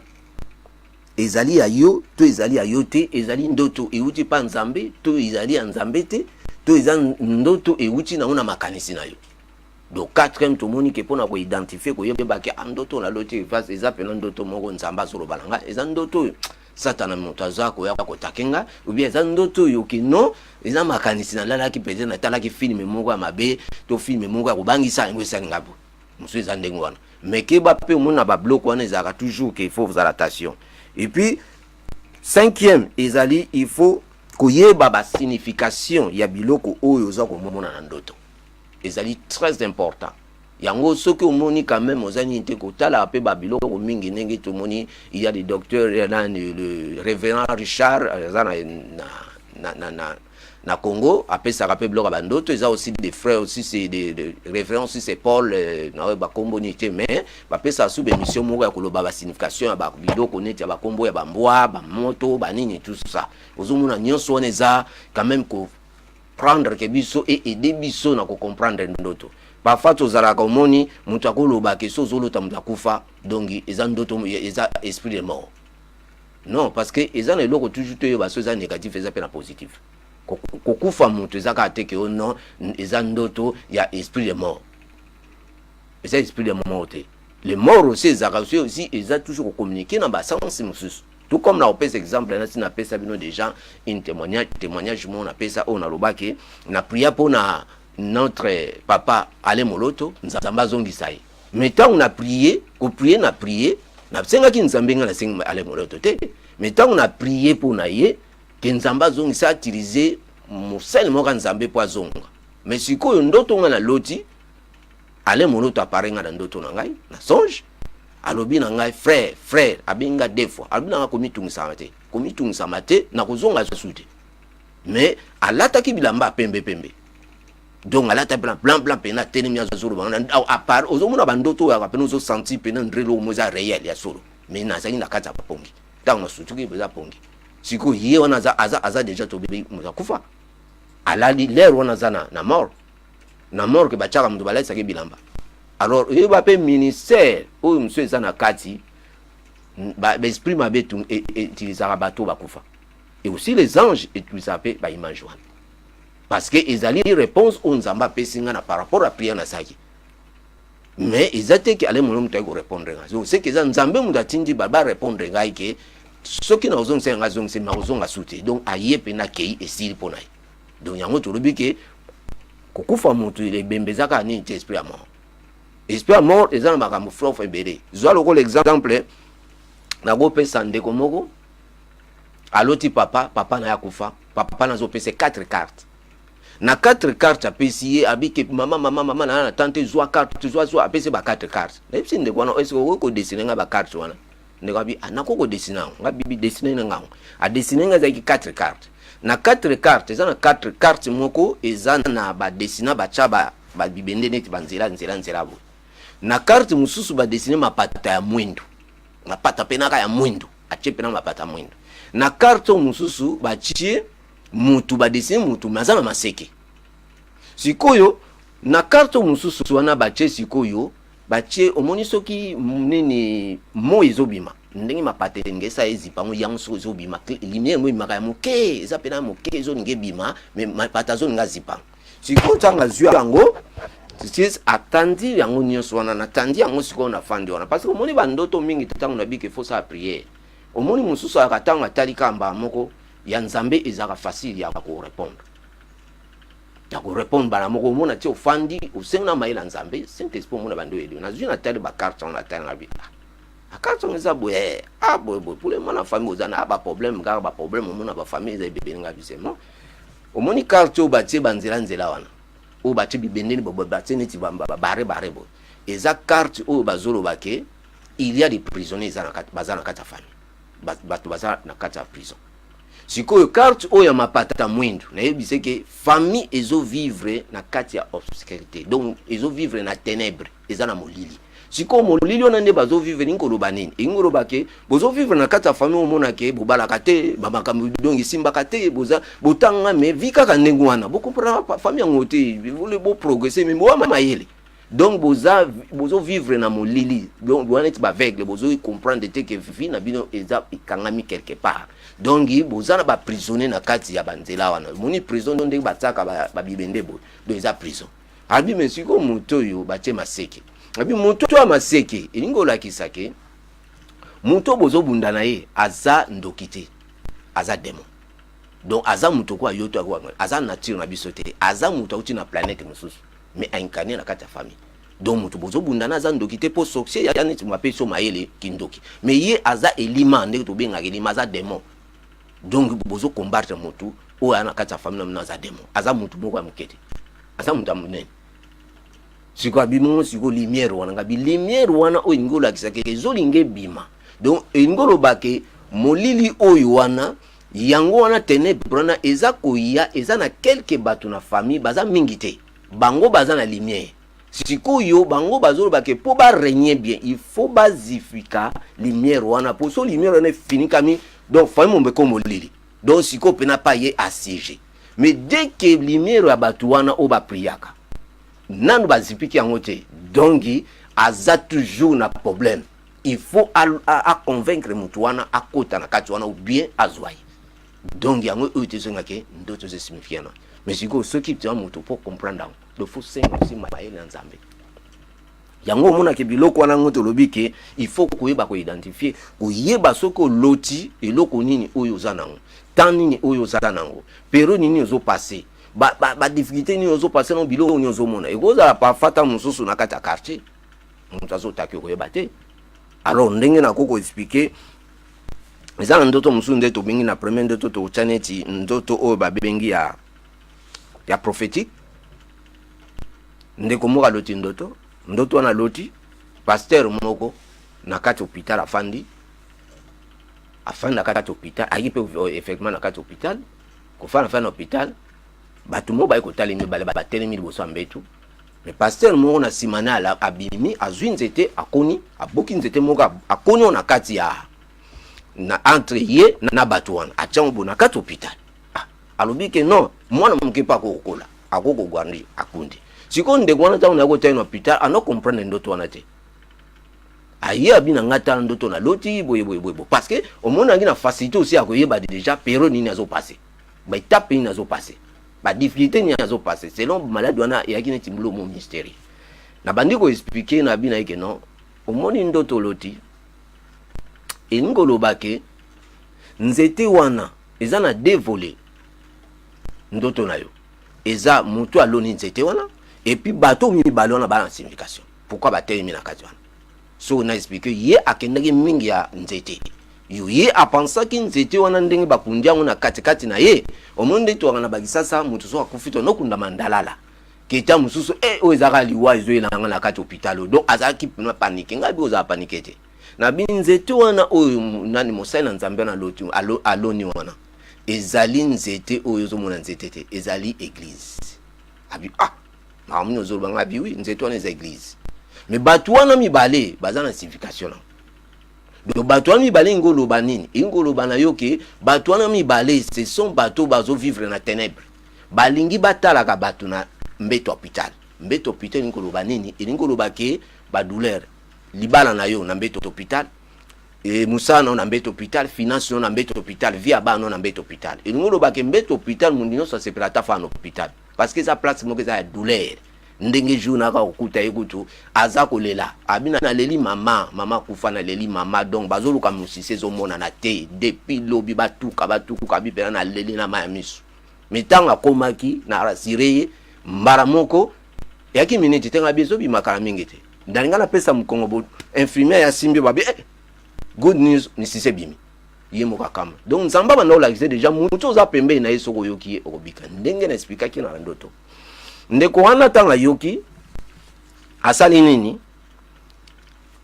A: ezali ya yo to ezali ya yo te, ezali ndoto euti mpa Nzambe to ezali ya Nzambe te. To eza ndoto ewuti nango na makanisi na yo. Donc quatrième, tomoni ke mpona koidentifier, koyeba ke ndoto naloti eza mpena ndoto moko Nzambe azoloba na ngai, eza ndoto oyo Satana moto aza koya kotake ngai, ou bien eza ndoto oyo ke non, eza makanisi, nalalaki, peut-être natalaki film moko ya mabe to film moko ya kobangisa, yango esali ngai boye. Mosusu eza ndenge wana. Mais keba mpe, omoni na babiloko wana ezalaka toujours ke il faut ozala attention. Et puis cinquième ezali, il faut koyeba basignification ya biloko oyo oza komona na ndoto. Ezali très important yango. Soki omoni quand même oza nini te, kotala mpe babiloko mingi ndenge tomoni, il y a des docteurs, nani, le révérend Richard aza na Congo, apesaka mpe biloko ya bandoto. Eza aussi des frères aussi, c'est des révérends aussi, c'est Paul, naoyo bakombo nini te, mais bapesaka su bémission moko ya koloba basignification ya babiloko neti ya bakombo ya bambwa, bamoto, banini, tout ça. Ozomona nyonso wana eza quand même ko prendre ke biso e aider biso na kocomprendre ndoto. Parfois tozalaka, omoni moto akoloba ke so ozolota moto akufa, donc eza ndoto, eza esprit de mort. Non, parce que eza na eloko toujours toyeba so eza négatif, eza mpe na positif. Kokufa moto eza kaka te ke o non, eza ndoto ya esprit de mort. Eza esprit de mort te. Le mort aussi ezalaka aussi, eza toujours kocommuniquer na basens mosusu. Tout comme na kopesa exemple, nasi napesa bino déjà une témoignage moko napesa oyo nalobaki na prier mpona notre papa Ale Moloto, Nzambe azongisa ye. Mais ntango na prier, koprier, na prier, nasengaki Nzambe, ngai nasengi Ale Moloto te, mais ntango na prier mpo na ye ke Nzambe azongisa, autiliser mosali moko ya Nzambe mpo azonga. Mais sikoyo ndoto ngai naloti, Ale Moloto apare ngai na ndoto na ngai, na songe, alobi na ngai: "Frère, frère." Abengi nga deux fois, alobi na ngai: "Komitungisama te, komitungisama te, nakozonga su te." Mais alataki bilamba ya pembe pembe, donc alata blanc blanc blanc mpena, atelemi, azoloba apart. Ozomona bandoto oyo pena ozosentir mpena ndrele omo eza réel ya solo. Mais nazalaki na kati ya bapongi. Ntango nasutuki, eza pongi. Sikoyo ye wana aza déjà, tobebi moto akufa, alali lere wana, aza na mort, na morgue batiaka moto, balalisaki bilamba. Alors oyeba mpe ministère oyo mosusu eza na kati, baesprit mabe utilisaka bato bakufa, et aussi les anges utilisaka mpe baimage wana, parce que ezali réponse oyo Nzambe apesi nga na par rapport à prière nasalaki. Mais eza te ke ale mono moto ayi korépondre ngai. Donc c'est que eza Nzambe moto atindi barépondre ngai ke soki nazongisa ngai, azongisa, nakozonga su te. Donc aye mpe akei, esili mpo na ye. Donc yango tolobi ke kokufa moto, ebembe, eza kaka nini te, esprit ya mort. Esprit ya mort eza na makambo flof ebele. Zwa lokola exemple, nakopesa ndeko moko aloti papa na ye akufa. Papa nazopesa 4 cartes. Na 4 cartes apesi ye, abike: "Mama, mama, mama, na tante, zwa carte, zwa, zwa." Apesi ba 4 cartes. Nayebisi ndeko wana: "Est-ce okoki kodessiner nga bacarte wana?" Ndeko abi: "Nakoki kodessiner yango." Nga bibi: "Dessiner na ngango." Adessiner nga, ezalaki 4 cartes. Na 4 cartes, eza na 4 cartes moko eza na badessiner, batya babibende neti banzela nzela nzela boye. Na carte mosusu badessiner mapata ya mwindu, mapata mpenaka ya mwindu, atie mpena mapata mwindu. Na carte mosusu batie mutu, badessiner mutu me aza na maseke. Sikoyo na carte mosusu wana batie, sikoyo batie, omoni soki nini, moi ezobima ndenge mapata elingi esa ezipa yango. Yango soki ezobima, lumière mo ebimaka ya moke, eza mpena moke, ezolinga ebima, mais mapata azolinga azipa. Sikoyo ntango azwi yango, atandi yango nyonso wana, natandi yango. Sikoyo nafandi wana, parce que omoni bandoto mingi, ntango nabiki, faut sala prière. Omoni mosusu ayaka, ntango atali kaka mbala moko ya Nzambe, ezalaka facile ya korépondre, ya korépondre mbala moko. Omona ti ofandi, osengi na mayele ya Nzambe, Saint Esprit, omona bando oyeli. Nazwi, natali bacarte wana, natali na bi acarte yango eza boye, ah, boye boye, pour le moment na famille oza na baproblème, kaka baproblème. Omona bafamille eza ebebeli nga bisemo. Omoni carte oyo batie banzela nzela wana, oyo batie bibendeli, batie neti bare bare boye, eza carte oyo bazoloba ke il y a des prisonniers, eza na kati, baza na kati ya famille, bato baza na kati ya prison. Sikoyo carte oyo ya mapata mwindu, nayebise ke famille ezovivre na kati ya obscurité, donc ezovivre na ténèbre, eza na molili. Sikoyo molili wana nde bazovivre. Elingi koloba nini? Elingi koloba ke bozovivre na kati ya famille, omona ke bobalaka te, bamakambo donc esimbaka te, boza botanga mais vi kaka ndenge wana, bocomprendre famille yango te, boprogresse mais bowa mayele. Donc boza bozovivre na molili, donc wana neti baaveugle, bozoyi comprendre te ke vie na bino eza ekangami quelque part. Donc boza na baprisonnier na kati ya banzela wana. Omoni prison ndenge batiaka babibende boye, donc eza prison. Abi me sikoyo moto oyo batie maseke, abi moto ya maseke elingi olakisa ke moto oyo bozobunda na ye aza ndoki te, aza démon. Donc aza moto kwa yo to aza nature na biso te, aza moto auti na planète mosusu, mais aincarné na kati ya famille. Donc moto bozobunda na aza ndoki te, mpo sorcier ya neti mapesi yo mayele kindoki, mais ye aza elima, ndenge tobengaka elima, aza démon. Donc bozocombattre motu oyo aya na kati ya famille na bino, aza démon, aza motu moko ya moke te, aza moto ya monene. Sikoyo abimongo sikoyo lumière wana, ngabi lumière wana oyo elingi olakisaka ezolinga ebima. Donc elingi oloba ke molili oyo wana, yango wana ténèbre wana eza koya, eza na quelque bato na famille, baza mingi te, bango baza na lumière. Sikoyo bango bazoloba ke mpo barégner bien, il faut bazifika lumière wana, mpo so lumière wana efinikami, donc famille mombe ko molili. Donc sikoyo mpena pa ye assiégé. Mais dès que lumière ya bato wana oyo bapriaka nanu bazipiki yango te, donc aza toujours na problème. Il faut aconvaincre motu wana akota na kati wana ou bien azwa ye. Donc yango oyo tezongaki ndoto ezosignifie na. Mais sikoyo soki tia moto mpo comprendre yango, donc faut senga aussi mayele na Nzambe. Yango omonaki biloko wana ngo tolobi ke il faut koyeba koidentifier, koyeba soki oloti eloko nini oyo oza nango, temps nini oyo oza nango, période nini ozopasser, badifficulté nini ozopasser nango, biloko nini ozomona. Ekozala parfois ta mosusu na kati ya quartier moto azotaki, okoyeba te. Alors ndenge nakoki koexpliquer, eza na ndoto mosusu nde tobengi na premier ndoto, tokotya neti ndoto oyo babengi ya prophétique. Ndeko moko aloti ndoto. Ndoto wana aloti pasteur moko na kati hôpital, afandi, afandi na kati hôpital, ayaki mpe effectivement na kati hôpital, kofanda fanda na hôpital. Bato moko baye kotala, mibale batelemi liboso ya mbetu, mais pasteur moko na nsima na abimi, azwi nzete, akoni, aboki nzete moko, akoni oyo na kati ya na entre ye na bato wana, atiango bo na kati hôpital. Ah, alobi ke non, mwana moke mpe akokokola, akokogwandi akundi. Sikoyo ndeko wana, ntango naye kotala na hôpital, ano comprendre ndoto wana te. Aye abi na nga: "Tala ndoto naloti boye boye boye." Parce que omonaki na facilité aussi ya koyeba déjà période nini azopasser, baétape nini azopasser, badifficulté nini azopasser selon maladie wana. Eyaki neti mbula mo mystère. Nabandi koexpliquer na abi na ye ke non, omoni ndoto oloti elingi koloba ke nzete wana eza na deux volets. Ndoto na yo eza motu aloni nzete wana, et puis bato mibale wana baa na signification pourquoi batelemi na kati wana. Soki na expliquer ye, akendaki mingi ya nzete yo, ye apansaki nzete wana ndenge bakundi yango na katikati na ye. Omoni nde twaka na bakisasa, moto so akufi, to nokundama ndalala keta mosusu e oyo ezalaka liwa ezoyelanga na kati hôpital. Donc azalaki mpena panique. Ngai bi ozala panique te. Na bi nzete wana oyo nani mosali na Nzambe wana aloni wana, ezali nzete oyo ozomona nzete te, ezali église. Abi: "Ah, makambo nini ozoloba?" Ngai abi: "Oui, nzete wana eza église, mais bato wana mibale baza na signification nango." Donc bato wana mibale elingi oloba nini? Elingi oloba na yo ke bato wana mibale, ce sont bato bazovivre na ténèbre, balingi batalaka bato na mbeto hôpital. Mbeto hôpital elingi koloba nini? Elingi koloba ke badouleur, libala na yo na mbeto hôpital, e mosala na yo na mbeto hôpital, finance na yo na mbeto hôpital, vie ya bana na yo na mbeto hôpital. Elingi oloba ke mbeto hôpital, mondi nyonso asepela ata fa na hôpital, parce que eza place moko eza ya douleur. Ndenge jour naka kokuta ye kutu aza kolela, abi: "Naleli mama, mama akufa, naleli mama." Donc bazoluka mosisi, ezomonana te depuis lobi, batuka batuka. Abi mpena naleli na mai ya miso. Mais ntango akomaki na rassurer ye mbala moko, eyaki miniti te, ngabi ezobimaka mingi te. Ndalinga napesa mokongo bo infirmière ya simbi, babi: "Eh, good news, misisi ebimi." Ye moko akama. Donc Nzambe abanda olakisa déjà motu oza pembeni na ye, soki oyoki ye okobika. Ndenge na expliquaki na ndoto, ndeko wana ntango ayoki, asali nini?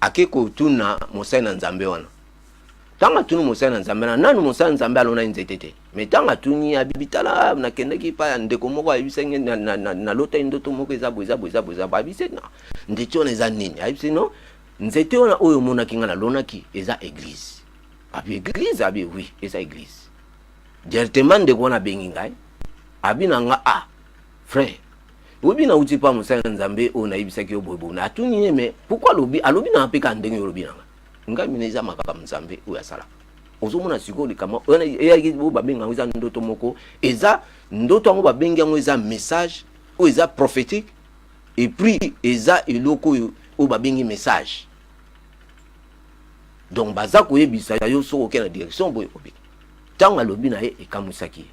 A: Ake kotuna mosali na Nzambe wana. Ntango atuni mosali na Nzambe wana, nanu mosali na Nzambe alona nzete te, mais ntango atuni, abibi: "Tala, nakendaki pa ya ndeko moko, ayebisaki nalotaki ndoto moko, eza boye, eza boye, eza boye, eza boye." Ayebisi: "Na nzete wana eza nini?" Ayebisi: "No, nzete wana oyo omonaki nga nalonaki eza église." Abi: "Église?" Abi: "Oui, eza église." Directement ndeko wana abengi ngai, abi na nga: "Ah frère, oyebi nauti mpa mosali na Nzambe oyo nayebisaki yo boyeboye." Atuni ye: "Mais pourquoi alobi?" Alobi na mpe ka ndenge olobi na nga. Ngai mina eza makambo Nzambe oyo asalaka. Ozomona sikoyo likambo wana eyaki oyo babenga yango eza ndoto moko, eza ndoto yango babengi yango eza message oyo eza prophétique, et puis eza eloko oyo oyo babengi message. Donc baza koyebisa yo soki okei na direction boye obiki. Ntango alobi na ye, ekamwisaki ye.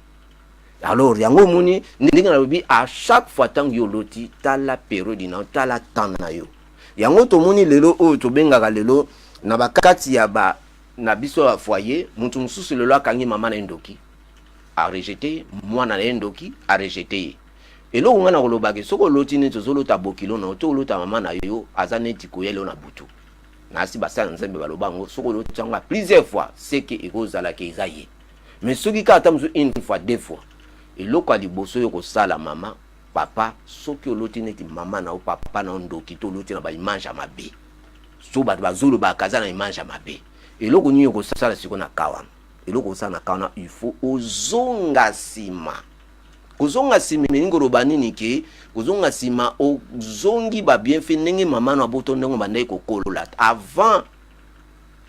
A: Alors yango omoni ndenge nalobi, à chaque fois ntango yo oloti, tala période na yo, tala temps na yo. Yango tomoni lelo oyo tobengaka lelo na bakati ya ba na biso ya foyer, moto mosusu lelo akangi mama na ye ndoki, arejeter ye, mwana na ye ndoki, arejeter ye. Eloko ngai na kolobaki, soki oloti neti ozolota bokilo na yo to olota mama na yo aza neti koyela yo na butu, nasi basala Nzambe baloba yango, soki oloti yango plusieurs fois, seke ekozalaka eza ye. Mais soki kaka ata mosusu une fois, deux fois, eloko ya liboso oyo kosala, mama, papa, soki oloti neti mama na yo, papa na yo ndoki, to oloti na baimage ya mabe, so bato bazolobaka aza na image ya mabe, eloko nini okosala sikoyo na ka wana? Eloko osala na ka wana, il faut ozonga nsima. Kozonga nsima elingi koloba nini? Ke kozonga nsima, ozongi babienfait ndenge mama na boto, ndenge bandaki kokolola avant,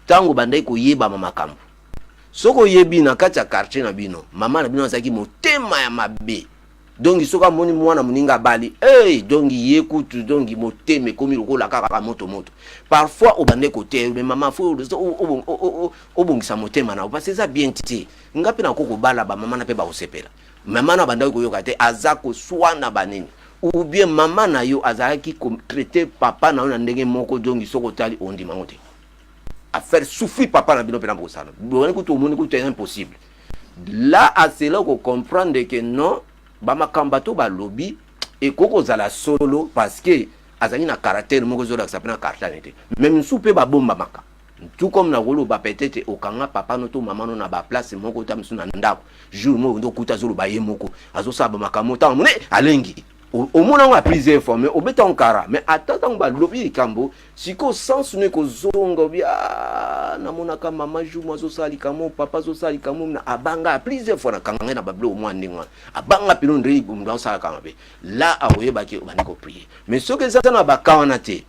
A: ntango bandaki koyebama makambo. Soki oyebi na kati ya quartier na bino, mama na bino azalaki motema ya mabe, donc soki amoni mwana moninga abali, hey, donc ye kutu, donc motema ekomi lokola kaka moto moto. Parfois obande koteya, mais mama, faut obongisa motema na yo, parce eza bien te. Nga mpe nakoki kobala, bamama na mpe bakosepela. Mama na bandaki koyoka te, aza koswana banini, ou bien mama na yo azalaki kotraiter papa na yo na ndenge moko, donc soki otali, ondima yango te, afaire souffrir papa na bino mpe na bokosala boni kutu, omoni kutu impossible. Là, à cela, kocomprendre que non, bamakambo bato balobi ekoki kozala solo, parce que azali na caractère moko ezolakisa mpe na caractère te. Mais misusu mpe babombamaka, tout comme na koloba, peut-être okanga papa no to mama no na baplace moko, ta mosusu na ndako, jour moko nde okuta azoloba ye moko, azosala bamakambo, ntango mone alengi, omona yango ya plusieurs fois, mais obeta yango kara. Mais ata ntango balobi likambo sikoyo, sens no ekozonga, obi namonaka mama jour mo azosala likambo, papa azosala likambo na abanga ya plusieurs fois, nakanga ngai na babiloko mwa ndenge wana, abanga peno ndenge moto azosalaka mabe. La akoyebaki, obandi koprier. Mais soki eza na baka wana te,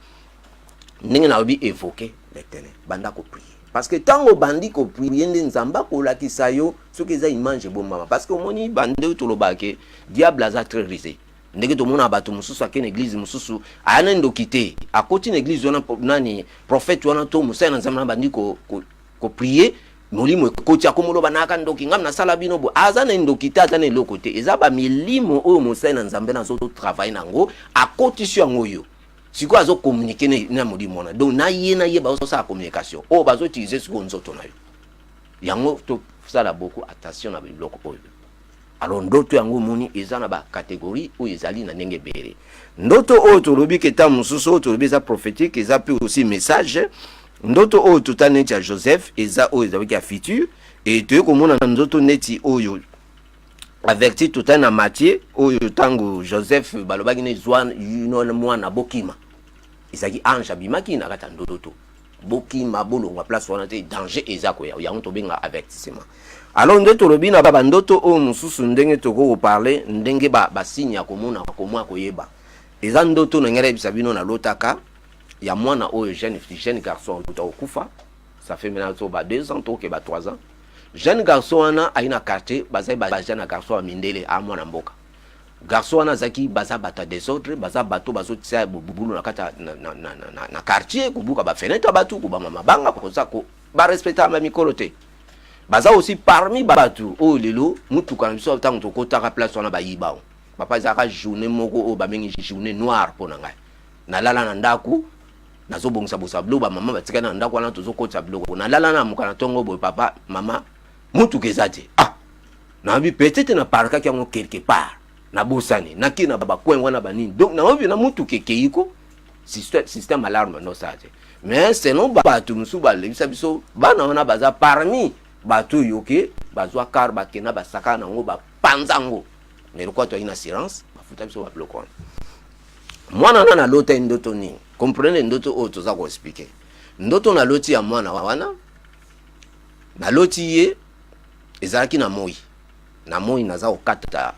A: ndenge nalobi, évoquer l'Éternel, banda koprier, parce que ntango obandi koprier nde Nzambe akolakisa yo soki eza image ebombama. Parce que omoni, bande tolobaka, diable aza très rusé. Ndenge tomona bato mosusu ake na église mosusu, aya na ndoki te, akoti na église wana, nani, prophète wana to mosali na Nzambe na bandi koprier, molimo ekoti, akomoloba naka ndoki, ngam nasala bino boye. Aza na ndoki te, aza na eloko te, eza bamilimo oyo mosali na Nzambe nazotravailler nango, akotisi yango oyo sikoyo azocommuniquer na molimo wana. Donc na ye na ye bazosala communication oyo bazoutiliser sikoyo nzoto na yo. Yango tosala beaucoup attention na biloko oyo. Alors ndoto yango omoni eza na bacatégorie oyo ezali na ndenge ebele. Ndoto oyo tolobi ke ntango mosusu oyo tolobi eza prophétique, eza mpe aussi message. Ndoto oyo tota neti ya Joseph eza oyo ezalaki ya futur. E toye komona na ndoto neti oyo averti tota na Matthieu, oyo ntango Joseph balobaki ne zwa mwana bokima, ezalaki ange abimaki na kati ya ndoto, bokima, bolongwa place wana te, danger eza koya. Yango tobenga avertissement. Alors nde tolobi na bandoto oyo mosusu, ndenge tokoki koparler, ndenge basigne ya komona, komwa koyeba eza ndoto na ngai. Nayebisa bino, nalotaka ya mwana oyo, jeune garçon ota kokufa, ça fait maintenant so ba 2 ans, toke ba 3 ans. Jeune garçon wana ayi na quartier, bazali bajeune na garçon ya mindele, a mwana mboka. Garçon wana azalaki, baza bato ya désordre, baza bato bazotia bubulu na kati na quartier, kobuka bafenêtre ya bato, kobama mabanga, koza barespectaka bamikolo te. Baza aussi parmi bato oyo lelo mutuka na biso, ntango tokotaka place wana, bayiba o papa. Ezalaka journée moko oyo babengi journée noire mpo na ngai. Nalala na ndako, nazobongisa bosa biloko, bamama batikali na ndako wana, tozokotisa biloko. Nalala na moka na ntongo boye, papa, mama, mutuka eza te. Ah, nayebi peut-être na parkaki yango quelque part, nabosani, naki na bacoin wana banini. Donc nayebi na mutuka ekei ko système alarme nosala te. Mais selon bato mosusu balebisa biso, bana wana baza parmi bato oyo ke bazwa car, bakenda, basaka nango, bapanza yango. Mais lokola toyaki na assurance, bafuta biso babiloko wana. Mwana wana nalota ye ndoto nini? Comprendre ndoto oyo toza koexpliquer. Ndoto naloti ya mwana wana, naloti ye ezalaki na moi, na moi naza kokata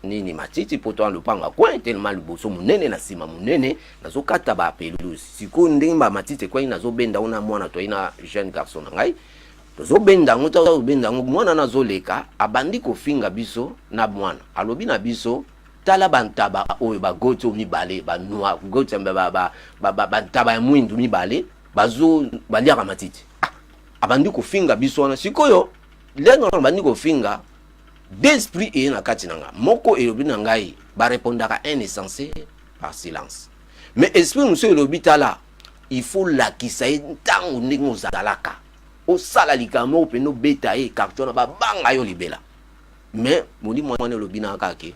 A: nini, matiti, po to lopango coin tellement liboso monene na nsima monene, nazokata bapelouse. Sikoyo ndenge bamatiti ekwai, nazobenda una mwana, toyi na jeune garçon na ngai. Tozobenda yango, tozobenda yango, mwana na azoleka, abandi kofinga biso na mwana. Alobi na biso: "Tala bantaba oyo, bagoti oyo mibale, banoi goti, bantaba ya mwindu mibale, bazo baliaka matiti." Ah, abandi kofinga biso wana. Sikoyo ndenge wana abandi kofinga, deux esprit eye na kati na nga. Moko elobi na ngai: "Barépondaka un insensé par silence." Mais esprit mosusu elobi: "Tala, il faut lakisa ye ntango ndenge ozalaka, osala likambo moko mpena, obeta ye quartier wana, babanga yo libela." Mais molimo wana elobi na kaka ke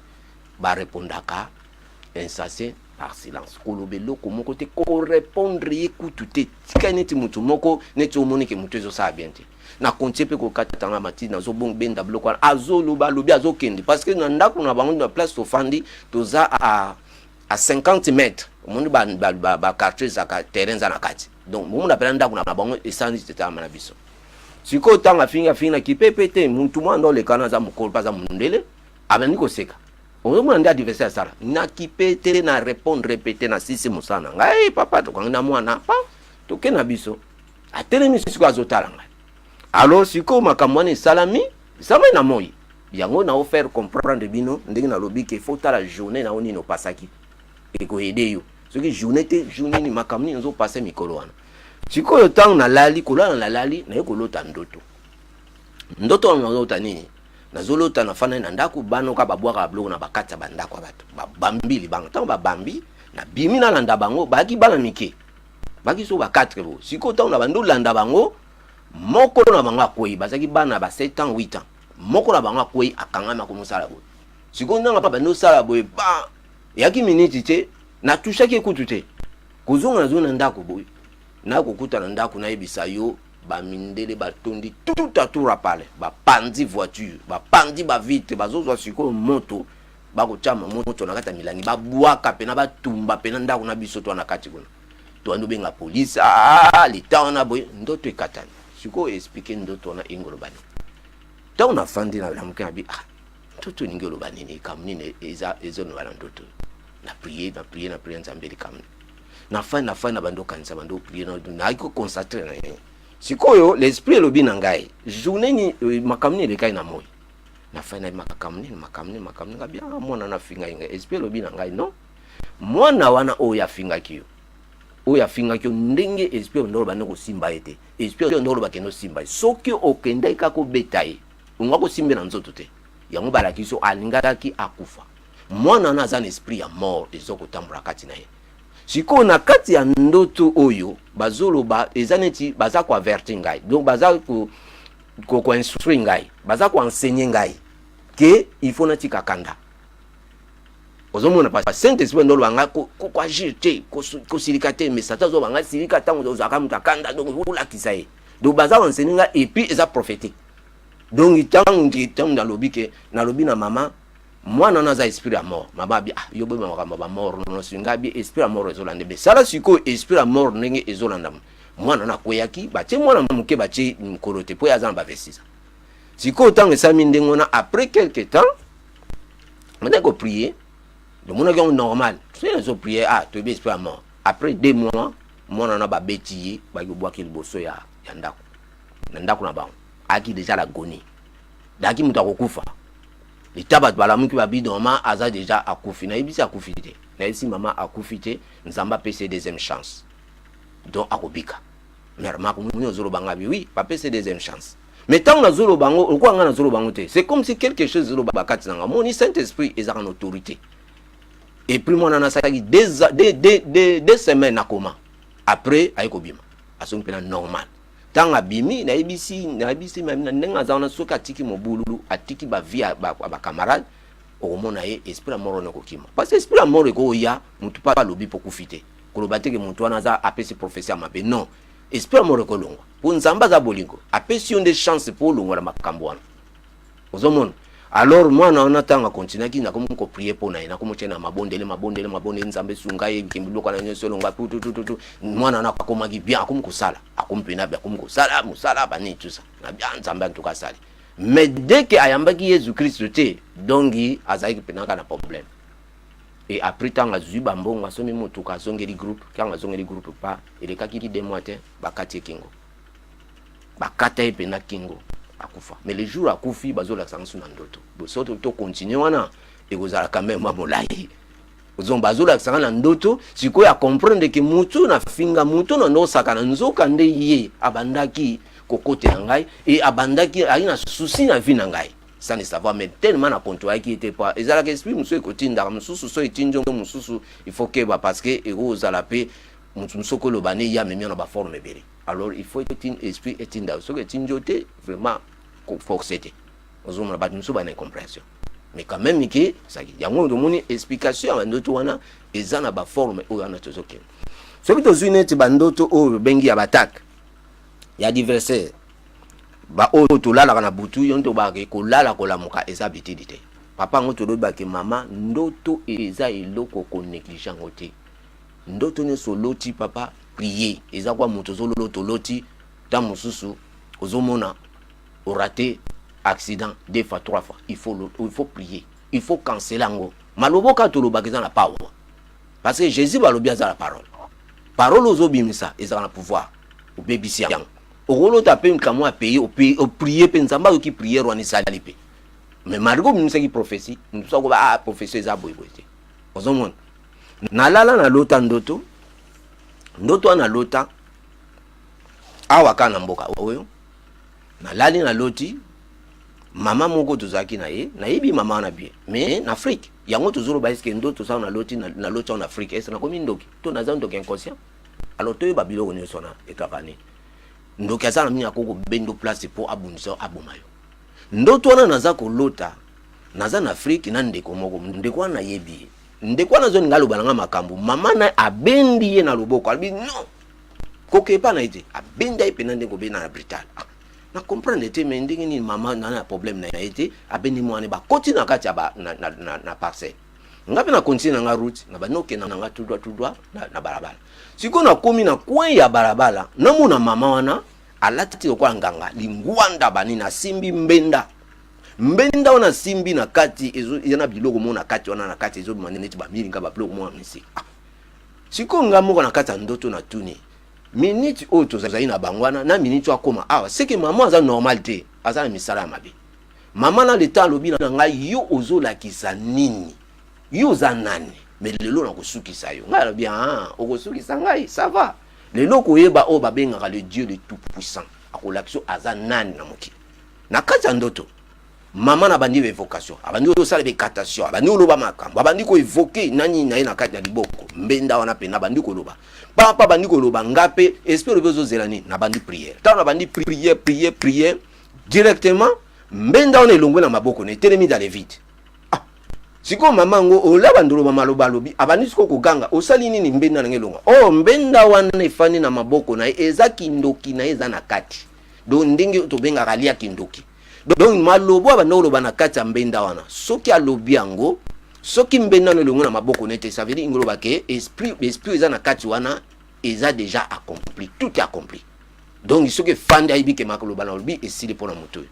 A: barépondaka insensé par silence, koloba eloko moko te, korépondre ye kutu te, tika neti motu moko, neti omoni ke motu ezosala bien te. Na continue mpe kokatanga matiti, nazobenda biloko wana. Azoloba, alobi, azokende, parce que na ndako na bango, na place tofandi, toza à 50 mètres. Omoni baquartier ezalaka, terrain eza na kati, donc bomona mpena ndako na bango esandi tetalama na biso. Sikoyo ntango afingi, afingi na kipepe te, mutu mwana nde olekana, aza mokolo mpe aza mondele, abandi koseka. Ozomona nde adversaire asala na kipe te, na répondre pe te. Na sisi mosala na ngai, papa, tokangi na mwana pa, toke na biso. Atelemi sikoyo, azotala ngai. Alors sikoyo makambo wana esalami, esalami na moi yango. Na ofaire comprendre bino ndenge nalobi ke faut tala journée na yo, nini opasaki, ekoaider yo. Soki journée te, journée nini, makambo nini ozopase mikolo wana. Sikoyo ntango nalali, kolala nalali, naye kolota ndoto. Ndoto wana nazolota nini? Nazolota nafandani na ndako, bana oka babwaka biloko na bakati ya bandako ya bato, babambi libanga. Ntango babambi, nabimi, nalanda bango. Bayaki bana mike, baki so ba 4 bo. Sikoyo ntango na bandi olanda bango, moko na bango akwei. Bazalaki bana ba 7 ans, 8 ans. Moko na bango akwei, akangami, akomosala boye. Sikoyo ndanga mpa bandi osala boye, ba eyaki miniti te, natushaki ekutu te. Kozonga, nazongi na ndako boye, nakokuta na ndako, nayebisa yo, bamindele batondi tout autour ya palais, bapandi voiture, bapandi bavitre, bazozwa sikoyo moto, bakotiama moto na kati ya milangi, babwaka pena, batumba pena ndako na biso to na kati kuna. Toandi obenga polise. Ah, leta wana boye. Ndoto ekatani. Sikoyo explique ndoto wana engoloba nini? Ntango nafandi, nalamuki, nabi: "Ah, ndoto elingi oloba nini? Likambo nini eza ezoloba na ndoto?" Na prier, na prier, na prier Nzambe, likambo. Nafandi, nafandi na bando okanisa, bando oprier, nayaki koconcentrer na ye. Sikoyo l'esprit elobi na ngai: "Journée ni makambo nini elekai na moi?" Nafandi na makambo nini, makambo nini, makambo nini? Ngabi: "Ah, mwana nafingai ngai." Esprit elobi na ngai: "Non, mwana wana oyo afingaki yo, oyo afingaki yo, ndenge esprit oyo ndoloba nde kosimba ye te. Esprit oyo ndoloba kende osimba ye. Soki okendaki kaka obeta ye, onga kosimbe na nzoto te. Yango balakisi so alingaki akufa. Mwana wana aza na esprit ya mort, eza kotambola kati na ye." Sikoyo na kati ya ndoto oyo bazoloba, eza neti baza koavertir ngai, donc baza koinstruire ngai, baza koenseigner ngai ke il faut natika kanda. Ozomona pa Saint Esprit nde oloba ngai koagir te, kosilika te. Mais Satan azoloba ngai: "Silika ntango ozalaka moto akanda, donc olakisa ye." Donc baza koenseigner ngai, et puis eza prophétique. Donc ntango nalobi ke, nalobi na mama: "Mwana wana aza esprit ya mort." Mama abi: "Ah, yo boyeba makambo ya bamort nyonso." Ngai abi: "Esprit ya mort ezolanda ebe sala." Sikoyo esprit ya mort ndenge ezolanda mwana wana, akweyaki, batie mwana moke, batie mokolo te, mpo ye aza na bavesisa. Sikoyo ntango esalami ndenge wana, après quelque temps bandaki koprier, tomonaki yango normal. Soki nazoprier, ah, toyebi esprit ya mort. Après 2 mois, mwana wana babeti ye, baki kobwaki liboso ya ndako, na ndako na bango. Ayaki déjà l'agonie, daki moto akokufa. Leta bato balamuki, babi: "Mama aza déjà akufi." Nayebisi: "Akufi te." Nayebisi mama: "Akufi te, Nzambe apesi ye deuxième chance, donc akobika." Mare makomoni ozoloba nga bi: "Oui, bapesi deuxième chance." Mais ntango nazoloba yango, lokola nga nazoloba yango te, c'est comme si quelque chose ezoloba kati na nga. Moni Saint Esprit ezalaka na autorité. Et puis mwana nasalaki 2 semaines na koma. Après aye kobima, asongi mpena normal. Ntango abimi, nayebisi mami na ndenge aza wana, soki atiki mobulu, atiki bavie ya bacamarade, okomona ye esprit ya mort wana ekokima, parce que esprit ya mort ekoya. Motu mpe alobi mpo kufi te, koloba te ke motu wana aza apesi prophétie ya mabe. Non, esprit ya mort ekolongwa, mpo Nzambe aza bolingo, apesi yo nde chance mpo olongwa na makambo wana. Ozomona? Alors mwana wana, ntango akontinuaki, nakomi koprier mpo na ye, nakomi otie na mabondele, mabondele, mabondele, Nzambe sunga ye, biloko na nyonso elongwa tutututu. Mwana wana akomaki bien, akomi kosala, akomi mpena bien, akomi kosala mosala banini, tout ça na bien. Nzambe antuka asali. Mais dès que ayambaki Yesu Kristo te, donc azalaki mpena kaka na problème. Et après, ntango azwi bambongo, asomi motuka, azongeli groupe. Ntango azongeli groupe, pa elekaki 2 mois te, bakati ekingo. Bakata ye mpenza kingo, akufa. Mais le jour akufi, bazolakisa ngo na ndoto. So tocontinue wana, ekozala quand même mwa molai. Ozomona bazolakisa nga na ndoto. Sikoyo acomprendre ke motu na finga, motu na ndosaka na nzoka nde ye abandaki kokotela ngai e abandaki ayi na souci na vie na ngai sans le savoir. Mais tellement na kontoyaki ye te, po ezalaka esprit mosusu ekotindaka mosusu. So etindi yo mosusu, il faut keba, parce que ekozala mpe motu mosusu okoloba ne ye amemi yo na baforme ebele. Alors il faut esprit etinda. Soki etindi yo te, vraiment force te. Ozomona bato mosusu bana incompréhension, mais quand même ke ezalaki yango. Tomoni explication ya bandoto wana eza na baforme oyo wana. Tozokende, soki tozwi neti bandoto oyo obengi ya baattaque ya adversaire, baoyo tolalaka na butu, yo nde obaka kolala kolamuka eza bitidi te, papa. Yango tolobaki, mama, ndoto eza eloko konéglige yango te. Ndoto nyonso oloti, papa, prier. Eza kwa moto ozolota, oloti ntango mosusu ozomona oraté accident deux fois, trois fois, il faut prier, il faut canceller yango. Maloba kaka tolobaka eza na power, parce que Jésus balobi aza na parole. Parole ozobimisa ezala na pouvoir. Obebisi yango, okolota mpe nkamwa ya pays, oprie mpe, Nzambe ayoki prière wana, esali mpe. Mais malgré obimisaki prophétie, mosusu akoba: "Ah, prophétie eza boyeboye te." Ozomona, nalala, nalota ndoto. Ndoto wana nalota awa kaka na mboka oyo. Nalali, naloti mama moko tozalaki na ye. Nayebi mama wana bien, mais na Afrique. Yango tozoloba, eske ndoto sala naloti, naloti awa na Afrique, est-ce nakomi ndoki to naza ndoki inconscient? Alors toyeba biloko nyonso wana ekaka nini. Ndoki aza na mingi, akoki kobenda place mpo abundisa, aboma yo. Ndoto wana naza kolota, naza na Afrique na ndeko moko. Ndeko wana nayebi ye. Ndeko wana azolinga aloba na nga makambo. Mama na abendi ye na loboko, alobi: "Non, kokepa na ye te." Abenda ye mpena ndenge obenda na brutal. Ah, na comprendre te, mais ndenge nini mama na na problème na ye te, abendi mwana, bakoti na kati ya ba, na parcelle. Nga mpe na continue na nga route, na bandi okenda na nga tout droit, tout droit na balabala. Sikoyo nakomi na coin ya balabala, namona mama wana alati lokola nganga lingwanda, banini, asimbi mbenda. Mbenda wana asimbi na kati eza na biloko moko na kati wana. Na kati ezobima neti bamilinga, babiloko moko ya misika. Ah. Sikoyo nga moko na kati ya ndoto natuni: minute oyo tozali na bango wana, na minute oyo akóma awa, seke mama aza normal te, aza na misala ya mabe. Mama na leta alobi na ngai: "Yo ozolakisa nini? Yo oza nani? Mais lelo nakosukisa yo." Ngai alobi: "Ah, okosukisa ngai, ça va. Lelo koyeba oyo babengaka le Dieu le tout puissant akolakisa aza nani na mokili." Na kati ya ndoto, mama na bandi baévocation, abandi kosala baincantation, abandi koloba makambo, abandi koévoquer nani na ye na kati ya liboko mbenda wana. Mpe na bandi koloba papa, bandi koloba. Nga mpe esprit olobi: "Ozozela nini?" Na bandi prière. Ntango na bandi prière, prière, prière, directement mbenda wana elongwe na maboko na, etelemi dans le vide. Ah, sikoyo mama yango ola bandi oloba maloba, alobi, abandi sikoyo koganga: "Osali nini? Mbenda nanga elongwa." Oh, mbenda wana efandi na maboko na ye, eza kindoki na ye eza na kati. Donc ndenge tobengaka alia kindoki. Donc malobo abanda koloba na kati ya mbenda wana, soki alobi yango, soki mbenda wana elongo na maboko nete, ça veut dire ngoloba ke esprit eza na kati wana eza déjà accompli, tout est accompli. Donc soki efandi, ayebi ke makoloba na olobi esili mpo na moto oyo.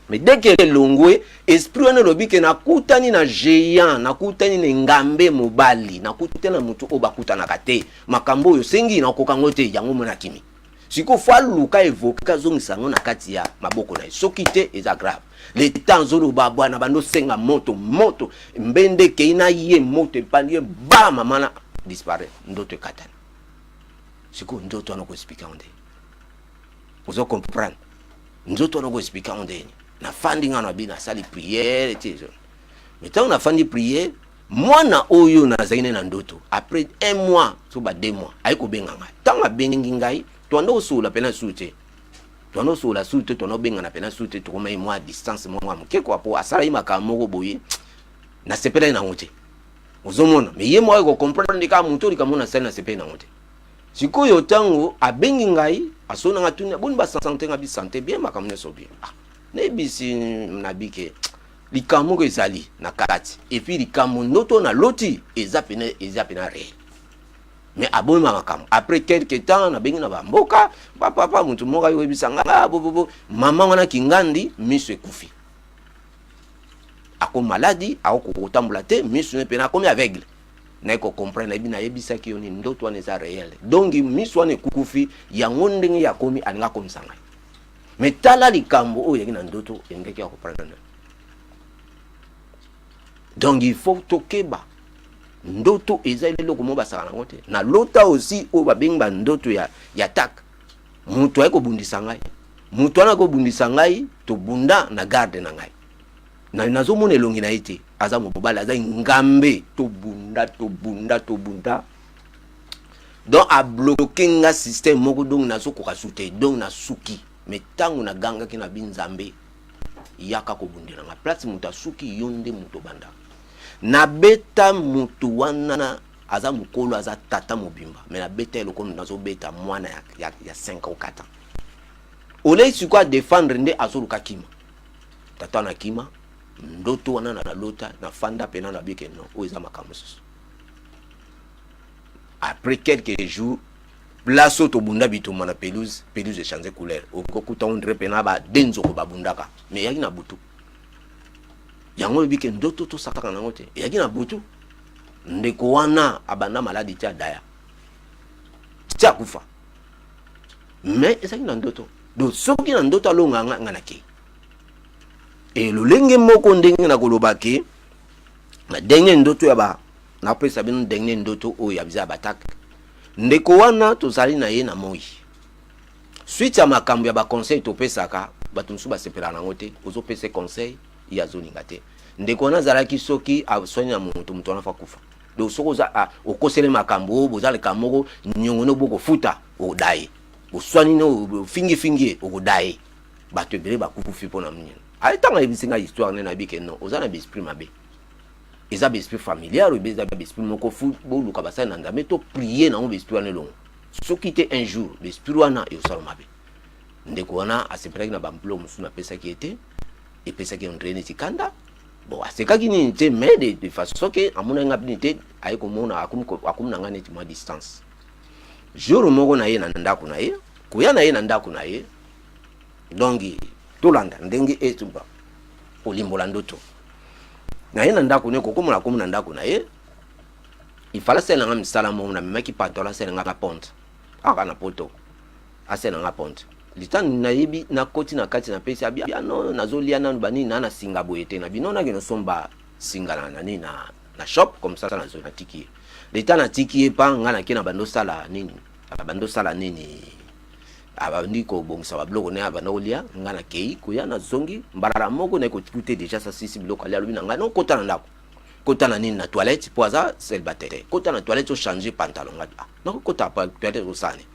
A: Mais dès que elongwe, esprit wana elobi ke nakutani na géant, nakutani na engambe mobali, nakutani na motu oyo bakutanaka te. Makambo oyo osengi, nakoka yango te. Yango mona akimi. Sikoyo faut aluka évoquer, azongisa yango na kati ya maboko na ye. Soki te, eza grave. Le temps azoloba bwana, bando osenga moto, moto mbende ekei na ye, moto epandi ye ba mama na disparaît. Ndoto ekatani. Sikoyo ndoto wana koexpliquer yango ndeni? Ozo comprendre? Nzoto wana koexpliquer yango ndeni? Nafandi nga na bi, nasali prière te. Mais ntango nafandi prière, mwana oyo nazali ne na ndoto, après un mois so ba 2 mois, ayi kobenga ngai. Ntango abengi ngai, twanda kosolola mpena su te, twanda kosolola su te, twanda kobengana mpena su te. Tokomai mwa distance mwa moke kwa, po asalaki makambo moko boye, nasepelaki nango te. Ozomona, mais ye moko akocomprendre kaka motu oyo likambo nasali, nasepeli nango te. Sikoyo ntango abengi ngai, asonanga, tuni: "Boni basanté?" Nga bi: "Santé bien, makambo nyonso bien." Ah, nayebisi nabi ke likambo moko ezali na kati, et puis likambo ndoto naloti eza pene, eza pena réel. Mais aboyima makambo. Après quelque temps, nabengi na bamboka, bapapa, motu moko ayoyebisa nga bobobo, mama wana kingandi, miso ekufi, akomi maladi, akokoka kotambola te, miso ne pena akomi aveugle. Naye kocomprendre, nayebi nayebisaki yo nini? Ndoto wana eza réel. Donc miso wana ekufi, yango ndenge yakomi alingi akomisa ngai. Mais tala likambo oyo eyaki na ndoto, elingaki ya comprendre. Donc il faut tokeba, ndoto eza eloko moko basaka nango te. Na lota aussi oyo babengi bandoto ya tak, moto aye kobundisa ngai, moto wana akobundisa ngai, tobunda na garde na ngai, nazomona elongi na ye te, aza mobali, aza ngambe, tobunda, tobunda, tobunda, donc abloquer nga système moko, donc nazokoka su te, donc nasuki. Mais ntango nagangaki na binzambe, yaka kobundela nga place moto asuki, yo nde moto obandaka. Nabeta moto wana, aza mokolo, aza tata mobimba, mais nabeta eloko nazobeta mwana ya 5 ou 4 ans. Olei sikoyo adéfendre nde azoluka kima, tata wana kima. Ndoto wana nalota, nafanda pena na bike, non, oyo eza makambo mosusu. Après quelques jours, place oyo tobunda bitumba na pelouse, pelouse echange couleur, okokuta ondre pena bade nzoko babundaka. Mais eyaki na butu yango, oyebi ke ndoto tosakaka nango te. Eyaki na butu, ndeko wana abanda maladi ti adaya, ti akufa, mais ezalaki na ndoto. Donc soki na ndoto alonga nga, nga nakei e lolenge moko ndenge na koloba ke na ndenge ndoto ya ba, napesa bino ndenge ndoto oyo ya biza ya batake. Ndeko wana tozali na ye na moi, suite ya makambo ya baconseil topesaka, bato mosusu basepelaka nango te. Ozopesa conseil, ye azolinga te. Ndeko wana azalaki, soki aswani na moto, moto wana fa kufa. Donc soki oza okoseli makambo oyo, boza likambo moko, niongo no bokofuta, okoda ye, boswani no, ofingifingi ye, okoda ye. Bato ebele bakufi mpo na nini? Aye, ntango ayebisi ngai histoire nde nayebi ke non, oza na baesprit mabe, eza baesprit familial oyebi, eza baesprit moko fu. Boluka basali na Nzambe, to prier nango, baesprit wana elongo. Soki te, un jour baesprit wana ekosala mabe. Ndeko wana asepelaki na bamploi mosusu napesaki ye te, epesaki andre neti kanda. Bon, asekaki nini te, mais de façon ke amonaki nga nini te, aye komona akomi na ngai neti mwa distance. Jour moko na ye na ndako na ye, koya na ye na ndako na ye, donc tolanda ndenge etumba kolimbola ndoto na ye na ndako ne, kokomona komi na ndako na ye, ifala asala nga misala moko. Namemaki pantalon, asala nga ponte aka na poto, asala nga ponte litani. Nayebi nakoti na kati, napesi abi no, nazolia nanu banini na singa boye te, na bino naki nosomba singa na nini na shop comme ça. Nazo natiki ye leta, natiki ye pa nga, nake na bando osala nini, abandi osala nini, abandi kobongisa babiloko ne, abanda kolia. Nga nakei koya, nazongi mbalala moko, naye kotikute déjà sasisi biloko alia. Alobi na ngai: "No, kota na ndako, kota na nini, na toilette," po aza célibataire. "Kota na toilette, ochange pantalon." Nga: "Ah, nakokota toilette kosala nini?"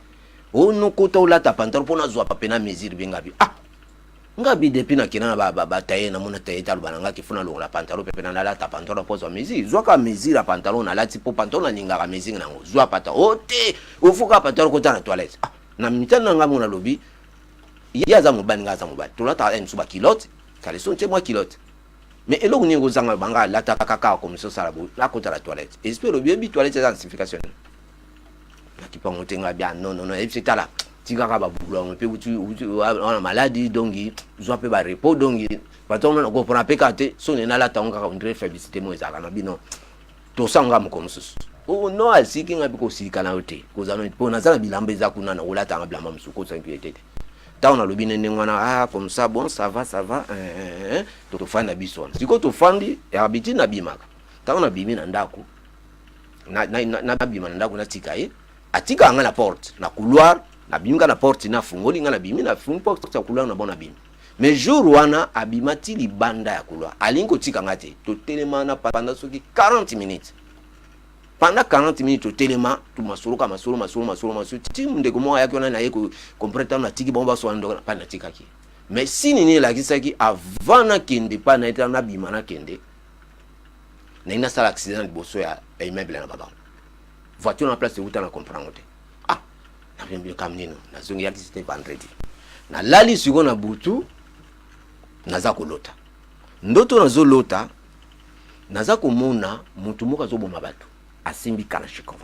A: "O no, kota olata pantalon mpo nazwa pena mesure." Be ngabi: "Ah, ngabi depuis nakenda na bataye, namona taye te." Aloba na nga ke fo nalongola pantalon mpe pena nalata pantalon mpo zwa mesure. Zwaka mesure ya pantalon nalati, mpo pantalon nalingaka mesure nango. Zwa pantalon o te, ofoka pantalon, kota na toilette. Ah, na mitano na nga mo nalobi, ye aza mobali, nga aza mobali, tolataka mosusu baculotte, caleçon tie mwa culotte, mais eloko nini kozanga banga alataka kaka komisi osala boye? Nakota na toilette, esprit elobi: "Yebi toilette eza signification." Nakipango te, nga bia: "Non, non, non." Yebisi: "Tala, tikaka babulu yango mpe uti wana maladi, donc zwa mpe barepos." Donc bato wana kopona mpe kaka te, soni nalata yango kaka, ondire faiblité mo ezalaka na bino. Tosanga moko mosusu. Oh non, asiki nga mpe kosilika na yo te, kozala mpo naza na bilamba eza kuna, na kolatanga bilamba mosusu, kosanki te te. Ntango nalobi ne ndenge wana: "Ah, comme ça, bon, ça va, ça va." Tofandi na biso wana. Sikoyo tofandi, habitude nabimaka. Ntango nabimi na ndako, nabima na ndako, natika ye, atikaka nga na porte na couloir. Nabimi nga na porte, nafungoli nga, nabimi, nafungi porte ya couloir na bon, nabimi. Mais jour wana abima ti libanda ya couloir, alingi kotika nga te. Totelema na pendant soki 40 minutes, pendant 40 minutes totelema, masolo ka masolo, masolo, masolo, masolo, ti ndeko moko ayaki wana, naye comprendre. Ntango natiki bango baswana, ndoko pa natikaki. Mais si nini elakisaki, avant nakende pa na ye, tala, nabima nakende, nayi nasala accident liboso ya immeuble na babango, voiture na place euta na comprendre te. Ah, nabimbi nini, nazongi, yaki c'était vendredi. Nalali sikoyo na butu, naza kolota ndoto, nazolota naza komona motu moko azoboma bato, asimbi kalachnikov,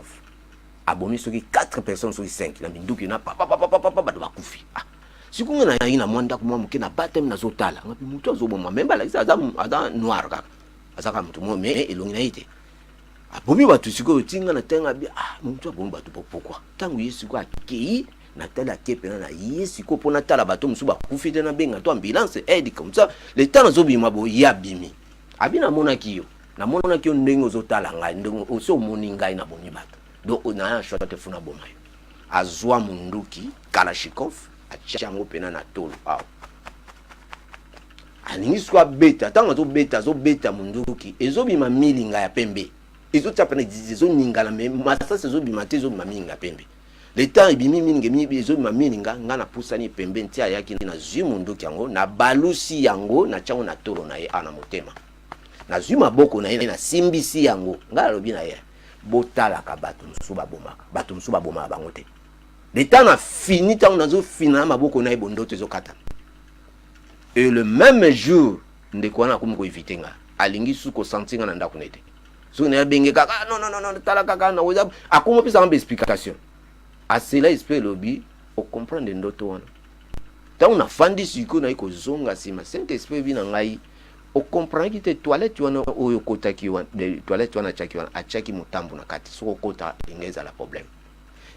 A: abomi soki 4 personnes, soki 5 na minduki na papapapapa, bato bakufi. Ah, sikoyo nga nayi na mwa ndako mwa moke na bateme, nazotala ngapi motu azoboma, me balakisi aza noir kaka, aza kaka motu moko, me elongi na ye te, abomi bato. Sikoyo tinga na ntenga bi: "Ah, motu abomi bato, pourquoi?" Ntango ye sikoyo akei Natali ake mpena na ye sikoyo mpo natala bato mosusu bakufi te, nabenga to ambulance, aide comme ça. Le temps nazobima boye, ye abimi, abi namonaki yo, namonaki yo ndenge ozotala ngai, ndenge osi omoni ngai nabomi bato, donc naya choix te, funa boma yo. Azwa munduki kalashnikov, atia yango mpena na tolo awa, alingi sikoyo abeta. Ntango azobeta, azobeta munduki, ezobima milinga ya pembe, ezotia pena, ezoningana, mais masasi ezobima te, ezobima milinga ya pembe. Le temps ebimi milinga, ezobima milinga, nga napusani pembe nti ayaki, nazwi munduki yango, nabalusi yango, natia yango na tolo na ye awa na motema, nazwi maboko na ye, nasimbisi yango. Ngai alobi na ye: botalaka bato mosusu babomaka, bato mosusu babomaka bango te. Le temps na fini, ntango nazofina na maboko na ye, bondoto ezokatana. Et le même jour, ndeko wana akomi koéviter nga, alingi su kosentir nga na ndako na ye te. Soki na ye abenge kaka: ah, non, non, non, tala kaka na oza. Akomi opesanga baexplication. Asela esprit elobi ocomprendre ndoto wana. Ntango nafandi sikoyo, nayi kozonga nsima, Saint Esprit ebi na ngai: ocomprendaki te, toilette wana oyo okotaki wana, toilette wana atiaki wana, atiaki motambo na kati, soki okota enge ezala problème.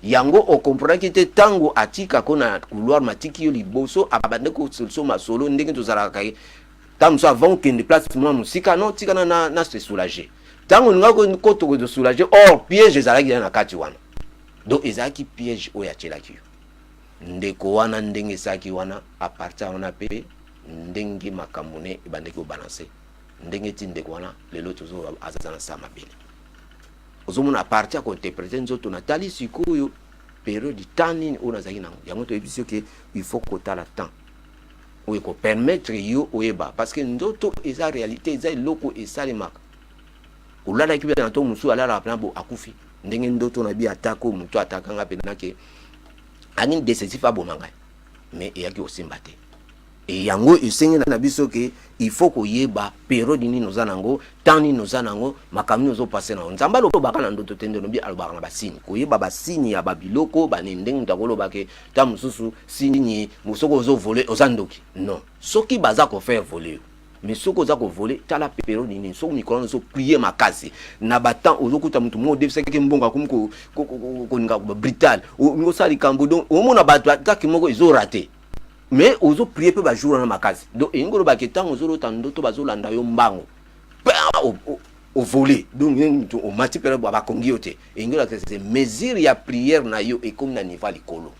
A: Yango ocomprendaki te. Ntango atikako na couloir, matiki yo liboso, abande kosoluso masolo ndenge tozalaka ye. Ntango mosusu avant okende place mwa mosika, no tikana na se soulager. Ntango olingaki koto kosoulager, or piège ezalaki na kati wana. Donc ezalaki piège oyo atielaki yo ndeko wana. Ndenge esalaki wana, à partir wana mpe ndenge makambo ne ebandaki kobalancer, ndenge ti ndeko wana lelo tozo aza na sa mabele. Ozomona, à partir ya kointerpréter nzoto, natali sikoyo période, temps nini oyo nazalaki nango. Yango toyebi soki il faut kotala temps oyo ekopermettre yo oyeba, parce que nzoto eza réalité, eza eloko esalemaka. Olalaki mpe na to mosusu alalaka mpena bo akufi. Ndenge ndoto na bi atako moto atakanga mpena ke anini décisif aboma ngai, mais eyaki kosimba te. E yango esengi na biso ke il faut koyeba période nini oza nango, temps nini oza nango, makambo nini ozopasser nango. Nzambe alobaka na ndoto te, nde alobaka na basigne, koyeba basigne ya babiloko banini. Ndenge moto akoloba ke ta mosusu signe, soki ozovoler, oza ndoki. Non, soki baza kofaire voler yo, mais soki oza kovoler, tala période nini, soki mikolo wana ozoprier makasi na batemps, ozokuta motu moko odefisaki mbongo, akomi kolinga brutal, osala likambo. Donc omona bato atake moko ezorater, mais ozoprier mpe bajour wana makasi. Donc elingi olobaki ntango ozolota ndoto bazolanda yo mbango, ovoler, donc omati mpena bakongi yo te. Elingi olakisa se mesure ya prière na yo ekomi na niveau ya likolo.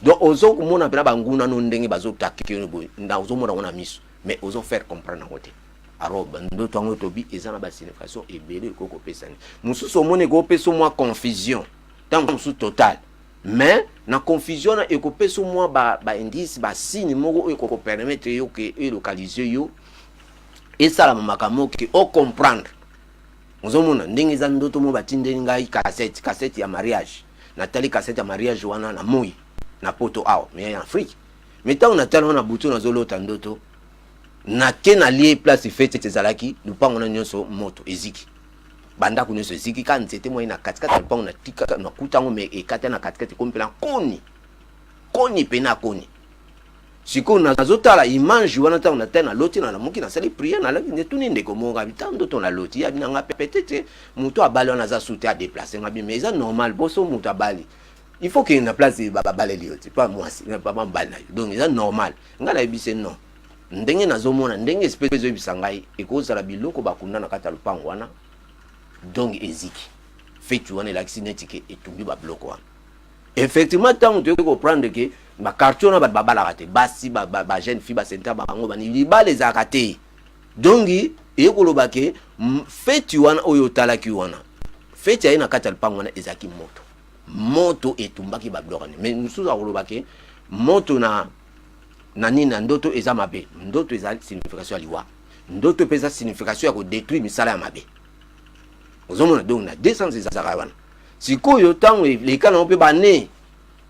A: Donc ozokomona mpena banguna no ndenge bazotake yo boye, na ozomona ngo na miso, mais ozofaire comprendre yango te. Alors bandoto yango tobi eza na basignification ebele. Ekoki kopesani mosusu, omoni ekopesa mwa confusion, ntango mosusu total, mais na confusion wana ekopesa mwa baindice, ba basigne moko oyo ekokopermettre yo ke elocaliser yo, esalama makambo ke ocomprendre. Ozomona ndenge eza ndoto mo batindeli ngai cassette, cassette ya mariage. Natali cassette ya mariage wana na moi na Poto awa, mais ya Afrique. Mais ntango natali wana butu, nazolota ndoto, nake nalie place fête ezalaki, lupango na nyonso moto eziki, bandako nyonso eziki, kaka nzete moi na katikati ya lupango natika nakuta yango, mais ekata na katikati, ekomi mpena koni koni pena koni. Sikoyo nazotala image wana, ntango natali, naloti, nalamuki, nasali prière, nalaki, netuni ndeko moko abi ta ndoto naloti, yabi nanga peut-être moto abali wana aza su te, adéplacer nga bi. Mais eza normal, boso moto abali, il faut kende na place babaleli yo te, pa mwasi pa mobali na yo. Donc eza normal. Ngai nayebi se non, ndenge nazomona, ndenge esprit ezoyebisa ngai, ekozala biloko bakunda na kati ya lopango wana. Donc eziki, feti wana elakisi neti ke etumbi babiloko wana. Effectivement, ntango toyoki comprendre ke baquartier wana bato babalaka te, basi, bajeune fille basenta bango bani, libala ezalaka te. Donc eye koloba ke feti wana oyo otalaki wana, feti aye na kati ya lopango wana, ezalaki moto, moto etumbaki babiloko wana. Mais mosusu akoloba ke moto na nini na ndoto eza mabe. Ndoto eza signification ya liwa, ndoto mpe eza signification ya kodétruire misala ya mabe. Ozomona, donc na deux sens ezalaka wana. Sikoyo ntango eleka nango mpe bane,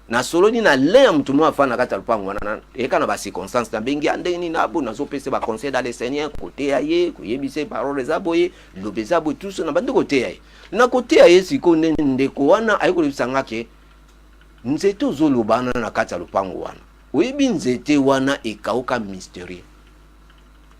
A: nasololi na lin ya motu moko afanda na kati ya lopango wana, eka na bacirconstance, nabengi ya ndenge nini abo, nazopesa baconseil dans le Seigneur, koteya ye, koyebisa ye parole eza boye, liloba eza boye, tout ça. Na bandi koteya ye, na koteya ye. Sikoyo nde ndeko wana aye kolebisa nga ke nzete ozoloba wana na kati ya lopango wana, oyebi nzete wana ekauka mystérieux.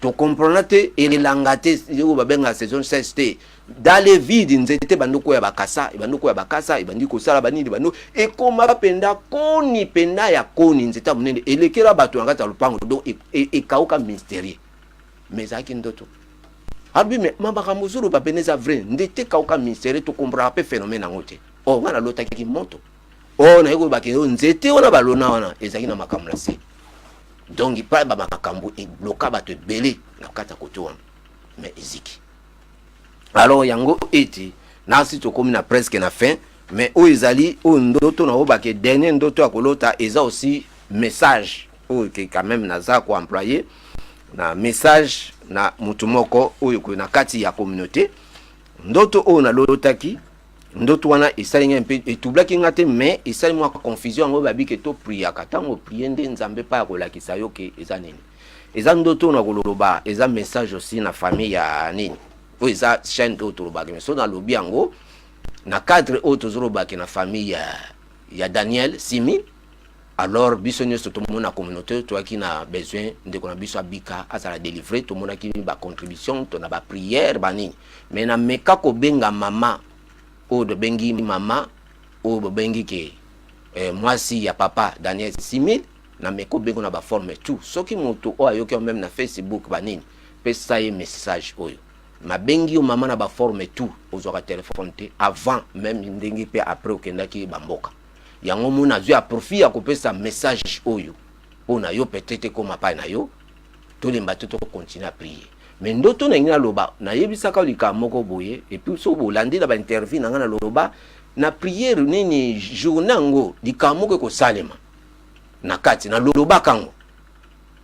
A: Tocomprendre te, elanga te, oyo babengaka saison sèche te, dans le vide. Nzete ebandi koya bakasa, ebandi koya bakasa, ebandi kosala banini, bando ekoma mpenza koni, mpenza ya koni, nzete ya monene elekela bato na kati ya lopango. Donc ekauka, mystérieux, mais ezalaki ndoto. Alobi: "Mais ma makambo ozoloba pene eza vrai, ndete ekauka mystérieux, tocomprendre mpe phénomène yango te." O ngai nalotaki moto oyo naye koyebaki oyo nzete wana balona wana ezalaki na makambo na se. Donc epai bamakambo ebloka bato ebele na kati ya kote wana, mais eziki. Alors yango ete nasi tokomi na presque na fin, mais oyo ezali oyo ndoto naobake, dernier ndoto ya kolota, eza aussi message oyo ke quand même naza koemployer na message na motu moko oyo na kati ya communauté. Ndoto oyo nalotaki, ndoto wana esali ngai mpe etroublaki nga te, mais esali mwa confusion. Yango babike topriaka, ntango prie nde Nzambe mpa ya kolakisa yo ke eza nini. Eza ndoto oyo na koloba, eza message aussi na famille ya nini oyo eza chaîne oyo tolobaki. Mais so nalobi yango na cadre oyo tozolobaki na famille ya Daniel Simi. Alors biso nyonso tomona communauté toyaki na besoin ndeko na biso abika, azala délivré. Tomonaki bacontribution to na baprière banini, mais nameka kobenga mama oyo tobengi mama oyo bobengi ke mwasi ya papa Daniel Simil. Nameka kobenga na baforme tout. Soki moto oyo ayoki même na Facebook banini, pesa ye message oyo mabengi yo mama na baforme tout, ozwaka telefone te avant même ndenge mpe après okendaki bamboka. Yango mona azwi ya profit ya kopesa message oyo mpo na yo, peut-être ekóma pai na yo. Tolemba te, tokontinue à prier. Mais ndoto na ngai, naloba, nayebisaka likambo moko boye. Et puis soki bolandi na bainterview na ngai, naloba na prière nini, journée yango, likambo moko ekosalema na kati. Nalobaka yango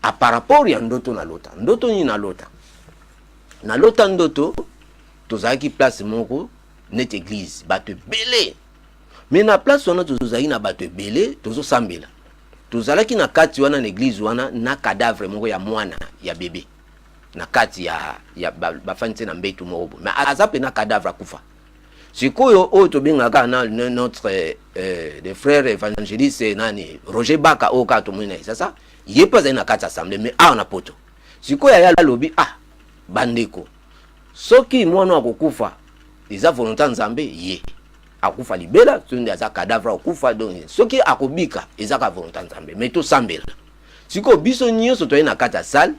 A: a par rapport ya ndoto nalota. Ndoto nini nalota? Nalota ndoto tozalaki place moko neti église, bato ebele. Mais na place wana tozalaki na bato ebele, tozosambela. Tozalaki na kati wana na église wana na cadavre moko ya mwana ya bebe na kati ya bafandi te na mbetu moko boye, mais aza mpe na cadavre, akufa. Sikoyo oyo tobengaka na notre le frère évangéliste nani, Roger Baka, oyo kaka tomoni na ye sasa, ye mpe azali na kati ya assemblée, mais awa na Poto. Sikoyo aya alobi: "Ah bandeko, soki mwana akokufa, eza volonté ya Nzambe, ye akufa libela. So nde aza cadavre, akufa. Donc soki akobika, eza ka volonté ya Nzambe, mais tosambela." Sikoyo biso nyonso toye na kati ya salle,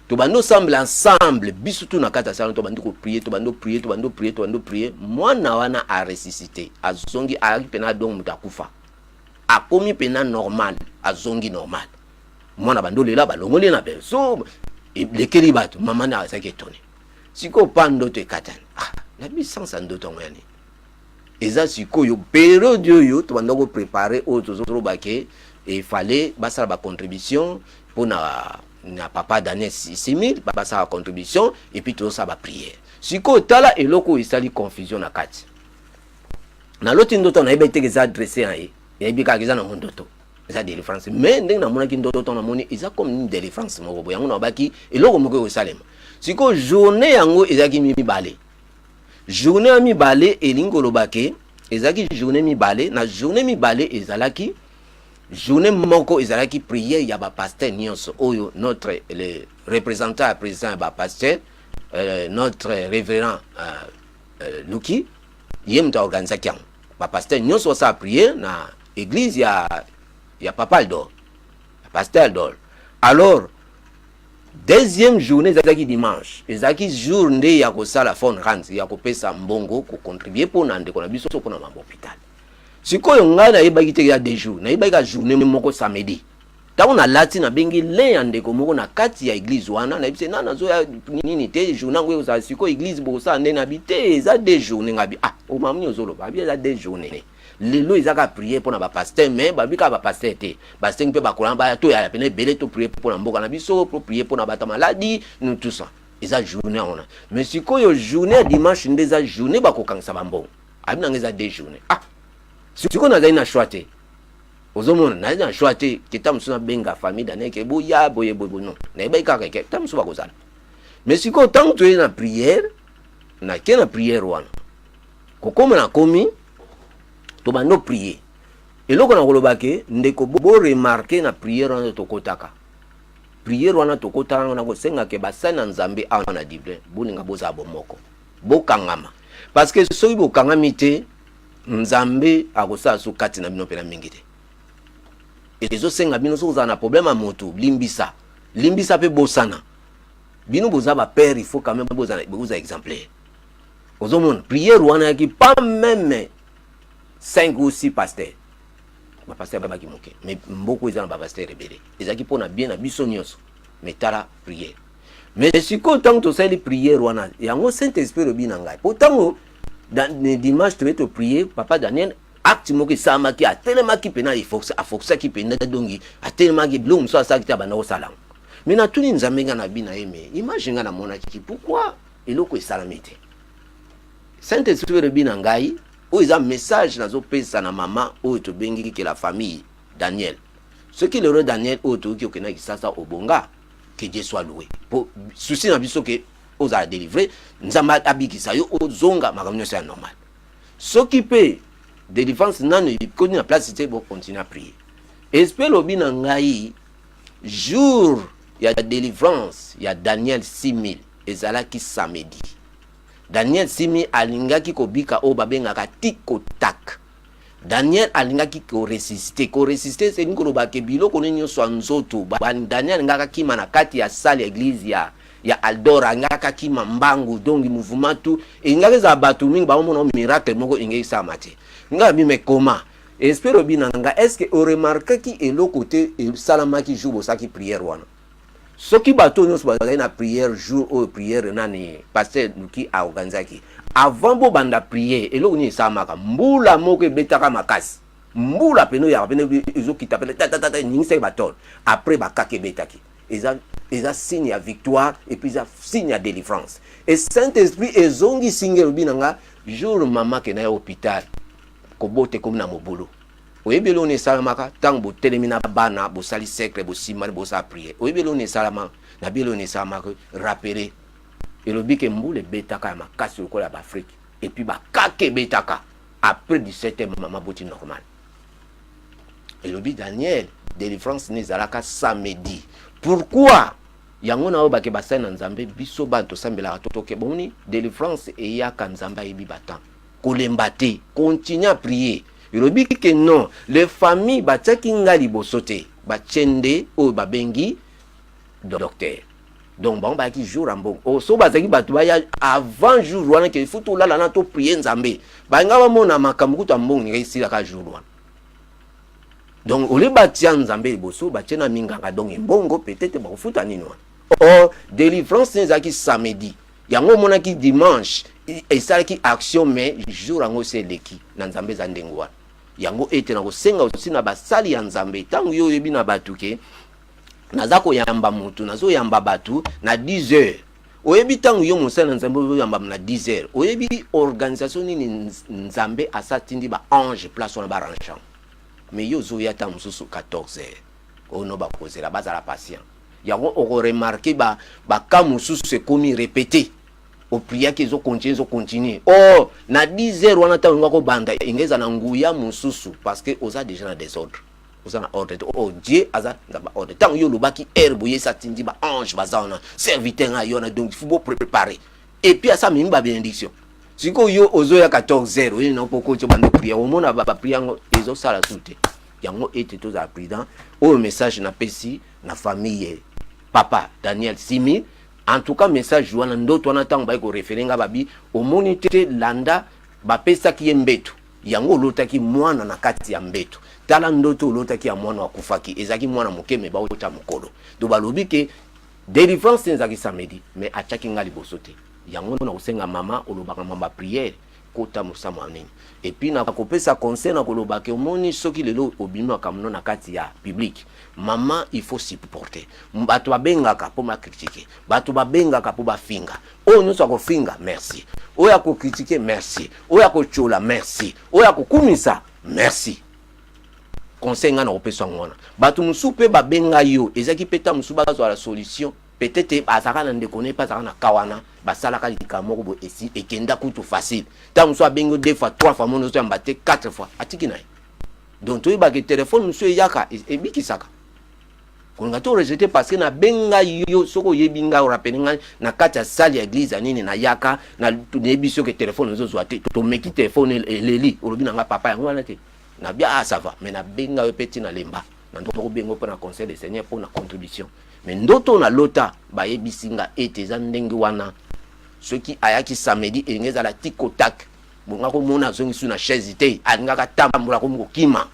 A: tobandi osambela ensemble. Biso tu na kati ya salle tobandi koprier, tobandi oprier, tobandi oprier, tobandi oprier. Mwana wana aressuscité, azongi, ayaki mpena. Donc moto akufa akomi mpena normal, azongi normal. Mwana bandi olela, balongoli na berceau, elekeli bato. Mama na azalaki étonné. Sikoyo pa ndoto ekatani. Ah, nabi sens ya ndoto yango yani eza sikoyo période oyo tobanda koprépare, oyo tozoloba ke efale basala bacontribution mpona na papa Daniel Simil, basala contribution et puis tozosala baprière. Sikoyo tala eloko oyo esali confusion na kati. Naloti ndoto, nayebi teke eza adressé na ye, nayebi kaka eza nango ndoto, eza délivrance. Mais ndenge namonaki ndoto, namoni eza comme une délivrance moko boye. Yango nabaki eloko moko ekosalema. Sikoyo journée yango ezalaki mibale. Journée ya mibale elingi koloba ke ezalaki journée mibale. Na journée mibale ezalaki journée moko, ezalaki prière ya bapasteur nyonso oyo notre le représentant ya président ya bapasteur, notre révérend Luki, ye moto aorganisaki yango. Bapasteur nyonso basala prière na église ya papa Aldor, pasteur Aldor. Alors deuxième journée ezalaki dimanche, ezalaki jour nde ya kosala fund run, ya kopesa mbongo, kocontribue mpo na ndeko na biso, mpona mambo hôpital. Sikoyo ngai nayebaki te ya 2 jours, nayebaki ka journée moko samedi. Ntango nalati, nabengi lin ya ndeko moko na kati ya église wana, nayebi se na nazoya nini te, journée yango ekozala sikoyo église bokosala nde nabi te, eza 2 journée. Ngabi: "Ah, omamuni ozoloba abi eza 2 journée, lelo eza kaka prière mpo na bapasteur." Mais babi kaka bapasteur te, basengi mpe bakolana baya, toyala pene ebele, toprie mpo na mboka na biso, toprie mpo na bato ya maladi, nous tout ça. Eza journée wana. Mais sikoyo journée ya dimanche nde eza journée bakokangisa bambongo. Abi nanga eza 2 journée. Ah, sikoyo nazali na choix te, ozomona nazali na choix te ke ta mosusu nabenga famille Daniel ke boya boye boye boye. Non, nayebaki kaka ke ta mosusu bakozala. Mais sikoyo ntango toye na prière, nake na prière wana, kokóma nakomi, tobandi oprier. Eloko na koloba ke ndeko boremarquer na prière wana tokotaka Prière wana tokotaka wana kosenga ke basali na Nzambe awa na Dublin bolinga bozala bomoko, bokangama, parce que soki bokangami te, Nzambe akosala so kati na bino mpena mingi te. Ezosenga bino, soki ozala na problème ya moto, limbisa, limbisa mpe bosana. Bino boza bapère, il faut quand même bozala, boza exemplaire. Ozomona, prière wana yaki pas même 5 ou 6 pasteur. Bapasteur babaki moke, mais mboko eza na bapasteur ebele. Ezalaki mpona bien na biso nyonso. Mais tala prière. Mais sikoyo, ntango tosali prière wana, yango Saint Esprit elobi na ngai, po ntango dimanche toye toprier, papa Daniel, acte moko esalamaki, atelemaki mpena, aforçaki mpenza, dongi atelemaki. Biloko mosusu asalaki te, abanda kosala yango. Mais natuni Nzambe, ngai na bi na ye: mais image ngai namonaki, pourquoi eloko esalami te? Saint Esprit elobi na ngai, oyo eza message nazopesa na mama oyo tobengi ke la famille Daniel. Soki lelo Daniel oyo toyoki okendaki Kisasa, obonga, que Dieu soit loué. Po souci na biso ke ozala délivré, Nzambe abikisa yo, ozonga makambo nyonso ya normal. Soki mpe délivrance nano ekoti na place te, bocontinue à prier. Esprit elobi na ngai, jour ya délivrance ya Daniel 6000 ezalaki samedi. Daniel 6000 alingaki kobika oyo babengaka tikotak. Daniel alingaki koresiste. Koresiste elingi koloba ke biloko nini nyonso ya nzoto. Daniel alingaki akima na kati ya salle ya église ya Aldor, alingaki akima mbangu. Donc mouvement tout elingaki ezala, bato mingi baomona miracle moko elingi esalama te. Ngai abi: mais comment? Esprit obi na nga: est ce que oremarquaki eloko te esalamaki jour bosalaki prière wana? Soki bato nyonso bazali na prière, jour oyo prière nani pasteur Luki aorganizaki, avant bobanda prière, eloko nini esalamaka? Mbula moko ebetaka makasi, mbula pene oyaka pene, ezokita pene tatatata, eningisaki batole. Après bakaka ebetaki, eza signe ya victoire et puis eza signe ya délivrance. Et Saint Esprit ezongisi nge, elobi na nga, jour mama akenda ya hôpital, kobota ekomi na mobulu. Oyebi eloko nini esalamaka ntango botelemi na bana, bosali cercle, bosimbani, bosala prière? Oyebi eloko nini esalama? Na bi eloko nini esalamaka? Rapele, elobi ke mbula ebetaka ya makasi lokola ya baAfrique et puis bakaka ebetaka. Après 17 heures, mama boti normal. Elobi Daniel, délivrance ne ezalaka samedi. Pourquoi? Yango na oyo bake basali na Nzambe, biso bana tosambelaka, toke bomoni délivrance eyaka. Nzambe ayebi batemps, kolemba te, continue à prier. Elobi ke non, les familles batiaki nga liboso te, batie nde oyo babengi docteur. Donc bango bayaki jour ya mbongo. Oh, so bazalaki bato baya avant jour wana ke fu tolala na toprier Nzambe, balinga bamona makambo kutu ya mbongo ninga esilaka jour wana. Donc ole batia Nzambe liboso, batie na minganga. Donc mbongo peut-être bakofuta nini wana. Or délivrance ezalaki samedi, yango omonaki dimanche esalaki action, mais jour yango esi eleki. Na Nzambe eza ndenge wana. Yango ete na kosenga osi na basali ya Nzambe, ntango yo oyebi na bato ke naza koyamba motu, nazoyamba bato na 10 heures, oyebi ntango yo mosali na Nzambe oyoyamba na 10 heures, oyebi organisation nini Nzambe asa tindi baange place wana baarrangeant. Mais yo ozoya ntango mosusu 14 heures, oyo bakozela, bazala patient. Yango okoremarquer baka mosusu ekomi répété, opriaki, ezocontinue, ezocontinue. Or na 10 heures wana, ntango olinga kobanda, inga eza na nguya mosusu, parce que oza déjà na désordre, oza na ordre te. Oh, Dieu aza na baordre. Ntango yo olobaki heure boye, esi atindi baange baza wana, serviteur nga yo wana. Donc il faut bopréparer et puis asa memi babénédiction. Sikoyo yo ozoya 14 heures, oye na poko ti obanda prière, omona baprière yango ezosala su te. Yango ete tozala prudent. Oyo message napesi na famille papa Daniel Simi. En tout cas, message wana, ndoto wana, ntango bayi koréférer nga, babi omoni te, landa, bapesaki ye mbeto, yango olotaki mwana na kati ya mbeto. Tala ndoto olotaki ya mwana akufaki, ezalaki mwana moke, mais baota mokolo. Donc balobi ke délivrance ezalaki samedi, mais atiaki nga liboso te. Yango na kosenga mama, olobaka mama prière, kota mosamo ya nini. Et puis na kopesa conseil na koloba ke omoni, soki lelo obimi makambo no na kati ya public, mama, il faut supporter. Bato babengaka mpo bacritiquer, bato babengaka mpo bafinga. Oyo nyonso akofinga, merci. Oyo akocritiquer, merci. Oyo akotiola, merci. Oyo akokumisa, merci. Conseil ngai na kopesa yango wana. Bato mosusu mpe babenga yo, ezalaki mpe ta mosusu bazwa la solution. Peut-être azalaka na ndeko ne mpe azalaka na ka wana, basalaka likambo moko boye, esi ekenda kutu facile. Ntango mosusu abengi yo deux fois, trois fois, moni ozoyamba te, quatre fois, atiki na ye. Donc toyebaka telefone mosusu eyaka, ebikisaka. Kolinga te orejeter, parce que nabenga yo. Soki oyebi ngai, orappeler ngai na kati ya salle ya église ya nini, nayaka, nayebi soki telefone ezozwa te. Tomeki telefone, eleli. Olobi na nga: "Papa, yango wana te." Nabia: "Ah, ça va." Mais nabenga yo mpe ntina lemba na ndoto, kobenga mpo na conseil de Seigneur, mpo na contribution. Mais ndoto nalota, bayebisi nga ete eza ndenge wana. Soki ayaki samedi, elingi ezala tikotak bonga komona azongi su na chaise te, alingaka tambola, komi kokima.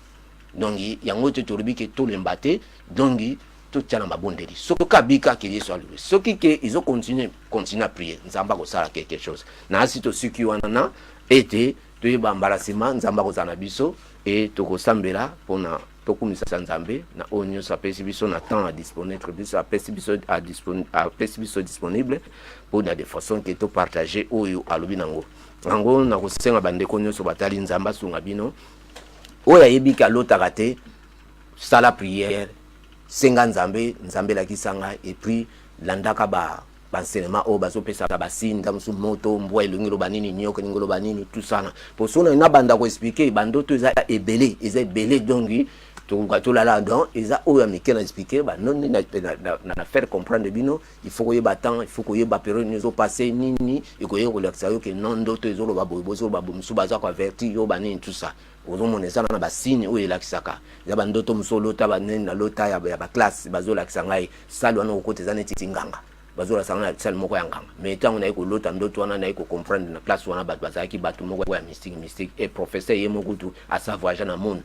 A: Donc yango te tolobi ke tolemba te. Donc totia na mabondeli. Soki abika, ke Yesu alobi. Soki ke ezocontinue, continue à prier, Nzambe akosala quelque chose. Na asi tosuki wana na ete toyeba mbala nsima Nzambe akozala na biso e tokosambela mpona tokumisa Nzambe na oyo nyonso apesi biso na temps adisponible biso, apesi biso disponible mpona de façon ke topartage oyo alobi nango. Yango na kosenga bandeko nyonso batali, Nzambe asunga bino. Oyo ayebi ke alotaka te, sala prière, senga Nzambe, Nzambe elakisa ngai. Et puis landaka ba baenseignement oyo bazopesa basinda mosusu, moto, mbwa elongi loba nini, nyoka elingi loba nini, tout ça. Na po so na banda koexpliquer bandoto, eza ebele, eza ebele. Donc tokoka tolala. Donc eza oyo ya mike na expliquer banoni na faire comprendre bino. Il faut koyeba temps, il faut koyeba période nini ezopase, nini ekoyeba kolakisa yo ke non, ndoto ezoloba boye, bozoloba boye, mosusu baza koavertir yo banini, tout ça. Ozomona eza na basigne oyo elakisaka. Eza bandoto mosusu olota banini, nalota ya baclasse, bazolakisa ngai salle wana okota, eza neti nganga, bazolakisa ngai na salle moko ya nganga. Mais ntango naye kolota ndoto wana, naye kocomprendre na classe wana bato bazalaki bato moko ya mystique, mystique. E professeur ye moko kutu asa voyage na monde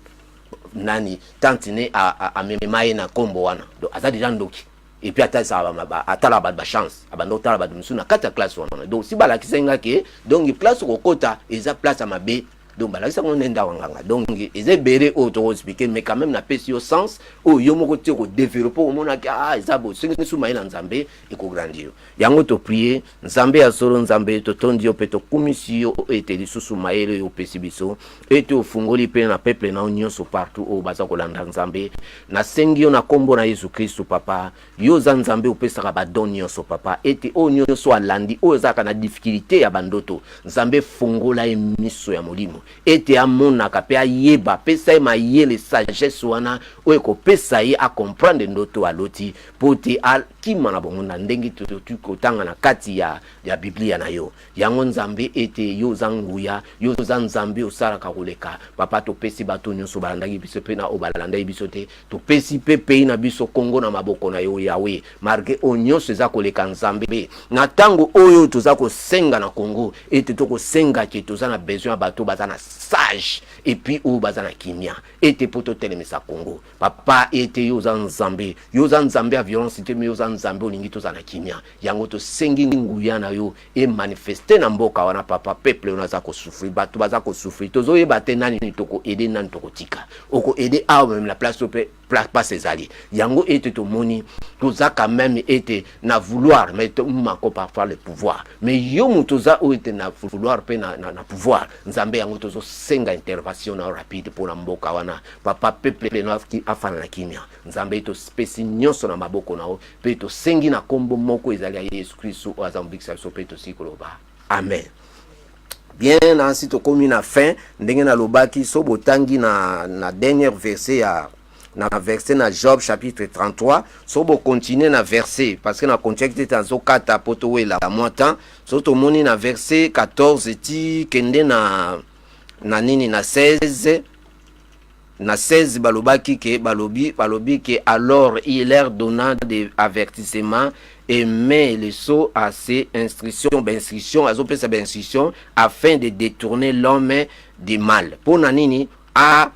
A: nani, tante ne amema ye na nkombo wana. Donc aza déjà ndoki. Et puis atala bato bachance, abanda kotala bato mosusu na kati ya classe wana. Donc si balakisa nga ke donc place okokota eza place ya mabe, donc balakisa ngo nde ndako nganga. Donc eza ebele oyo tokoexpliquer, mais quand même napesi yo sens oyo yo moko te kodévelopper, omonaki: "Ah, eza boye." Soki suma ye na Nzambe, ekograndir yo. Yango toprier. Nzambe ya solo, Nzambe, totondi yo mpe tokumisi yo ete lisusu mayele oyo opesi biso, ete ofungoli mpe na peuple na yo nyonso partout oyo baza kolanda. Nzambe, nasengi yo na nkombo na Yesu Kristu. Papa, yo oza Nzambe opesaka badon nyonso. Papa, ete oyo nyonso alandi, oyo ezalaka na difficulté ya bandoto, Nzambe, fongola ye miso ya molimo ete amonaka mpe ayeba. Pesa ye mayele, sagesse wana oyo ekopesa ye acomprendre ndoto aloti, mpo te akima na bongo na ndenge totoki kotanga na kati ya Biblia na yo. Yango Nzambe, ete yo oza nguya, yo oza Nzambe osalaka koleka. Papa, topesi bato nyonso balandaki biso mpe na oyo balandaki biso te. Topesi mpe pays na biso Kongo na maboko na yo, Yawe, malgré oyo nyonso eza koleka. Nzambe, na ntango oyo toza kosenga na Kongo, ete tokosenga ke toza na besoin ya bato baza na sage et puis oyo baza na kimia, ete mpo totelemisa Kongo. Papa, ete yo oza Nzambe, yo oza Nzambe ya violence te, mais yo oza Nzambe olingi toza na kimia. Yango tosengi nguya na yo emanifeste na mboka wana. Papa, peuple oyo aza kosouffrir, bato baza kosouffrir, tozoyeba te nani tokoaider, nani tokotika. Okoaider awa même la place mpe place ezali. Yango ete tomoni toza quand même ete na vouloir, mais mako parfois le pouvoir. Mais yo moto oza oyo ete na vouloir mpe na pouvoir, Nzambe. Yango tozosenga intervention na rapide mpona mboka wana. Papa, peuple no afanda na kimia. Nzambe, topesi nyonso na maboko na yo mpe tosengi na nkombo moko ezali ya Yesu Kristu oyo aza mobikisa biso, mpe tosili koloba amen. Bien, nasi tokomi na fin. Ndenge nalobaki, so botangi na dernière verset ya na verset na Job chapitre 33, so bokontinue na verset, parce que na continue te, azokata po towela mwa temps. So tomoni na verset 14 ti kende na nini, na 16, na 16, balobaki ke balobi ke: "Alors il leur donna des avertissements et met le sceau à ses instructions." Bainstruction, azopesa bainstruction afin de détourner l'homme du mal. Mpo na nini a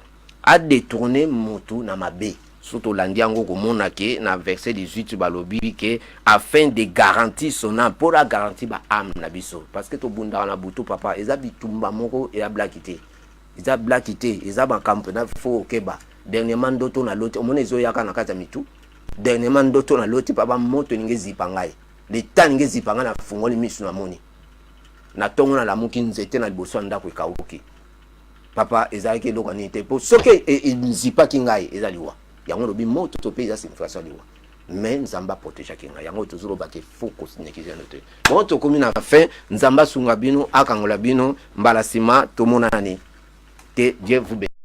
A: adétourne motu na mabe? So tolandi yango, komona ke na verset 18 balobi ke afin de garantir son âme, mpo agarantir baâme na biso, parce que tobundaka na butu. Papa, eza bitumba moko eya blaki te, eza blaki te, eza makambo mpena fo okeba. Dernièrement ndoto naloti, omona ezoyaka na kati ya mitu. Dernièrement ndoto naloti, papa, moto elingi ezipa ngai, leta elingi ezipa ngai. Nafungoli miso, namoni na ntongo, nalamuki, nzete na liboso ya ndako ekauki. Papa, ezalaki eloko nini te, po soki ezipaki ngai, eza liwa. Yango lobi moto to mpe eza signification ya liwa, mais Nzambe aprotégeaki ngai. Yango tozolobaka, fo konégliger te. Bon, tokomi na fin. Nzambe asunga bino, akangola bino. Mbala nsima tomonani te. Dieu vous bénisse.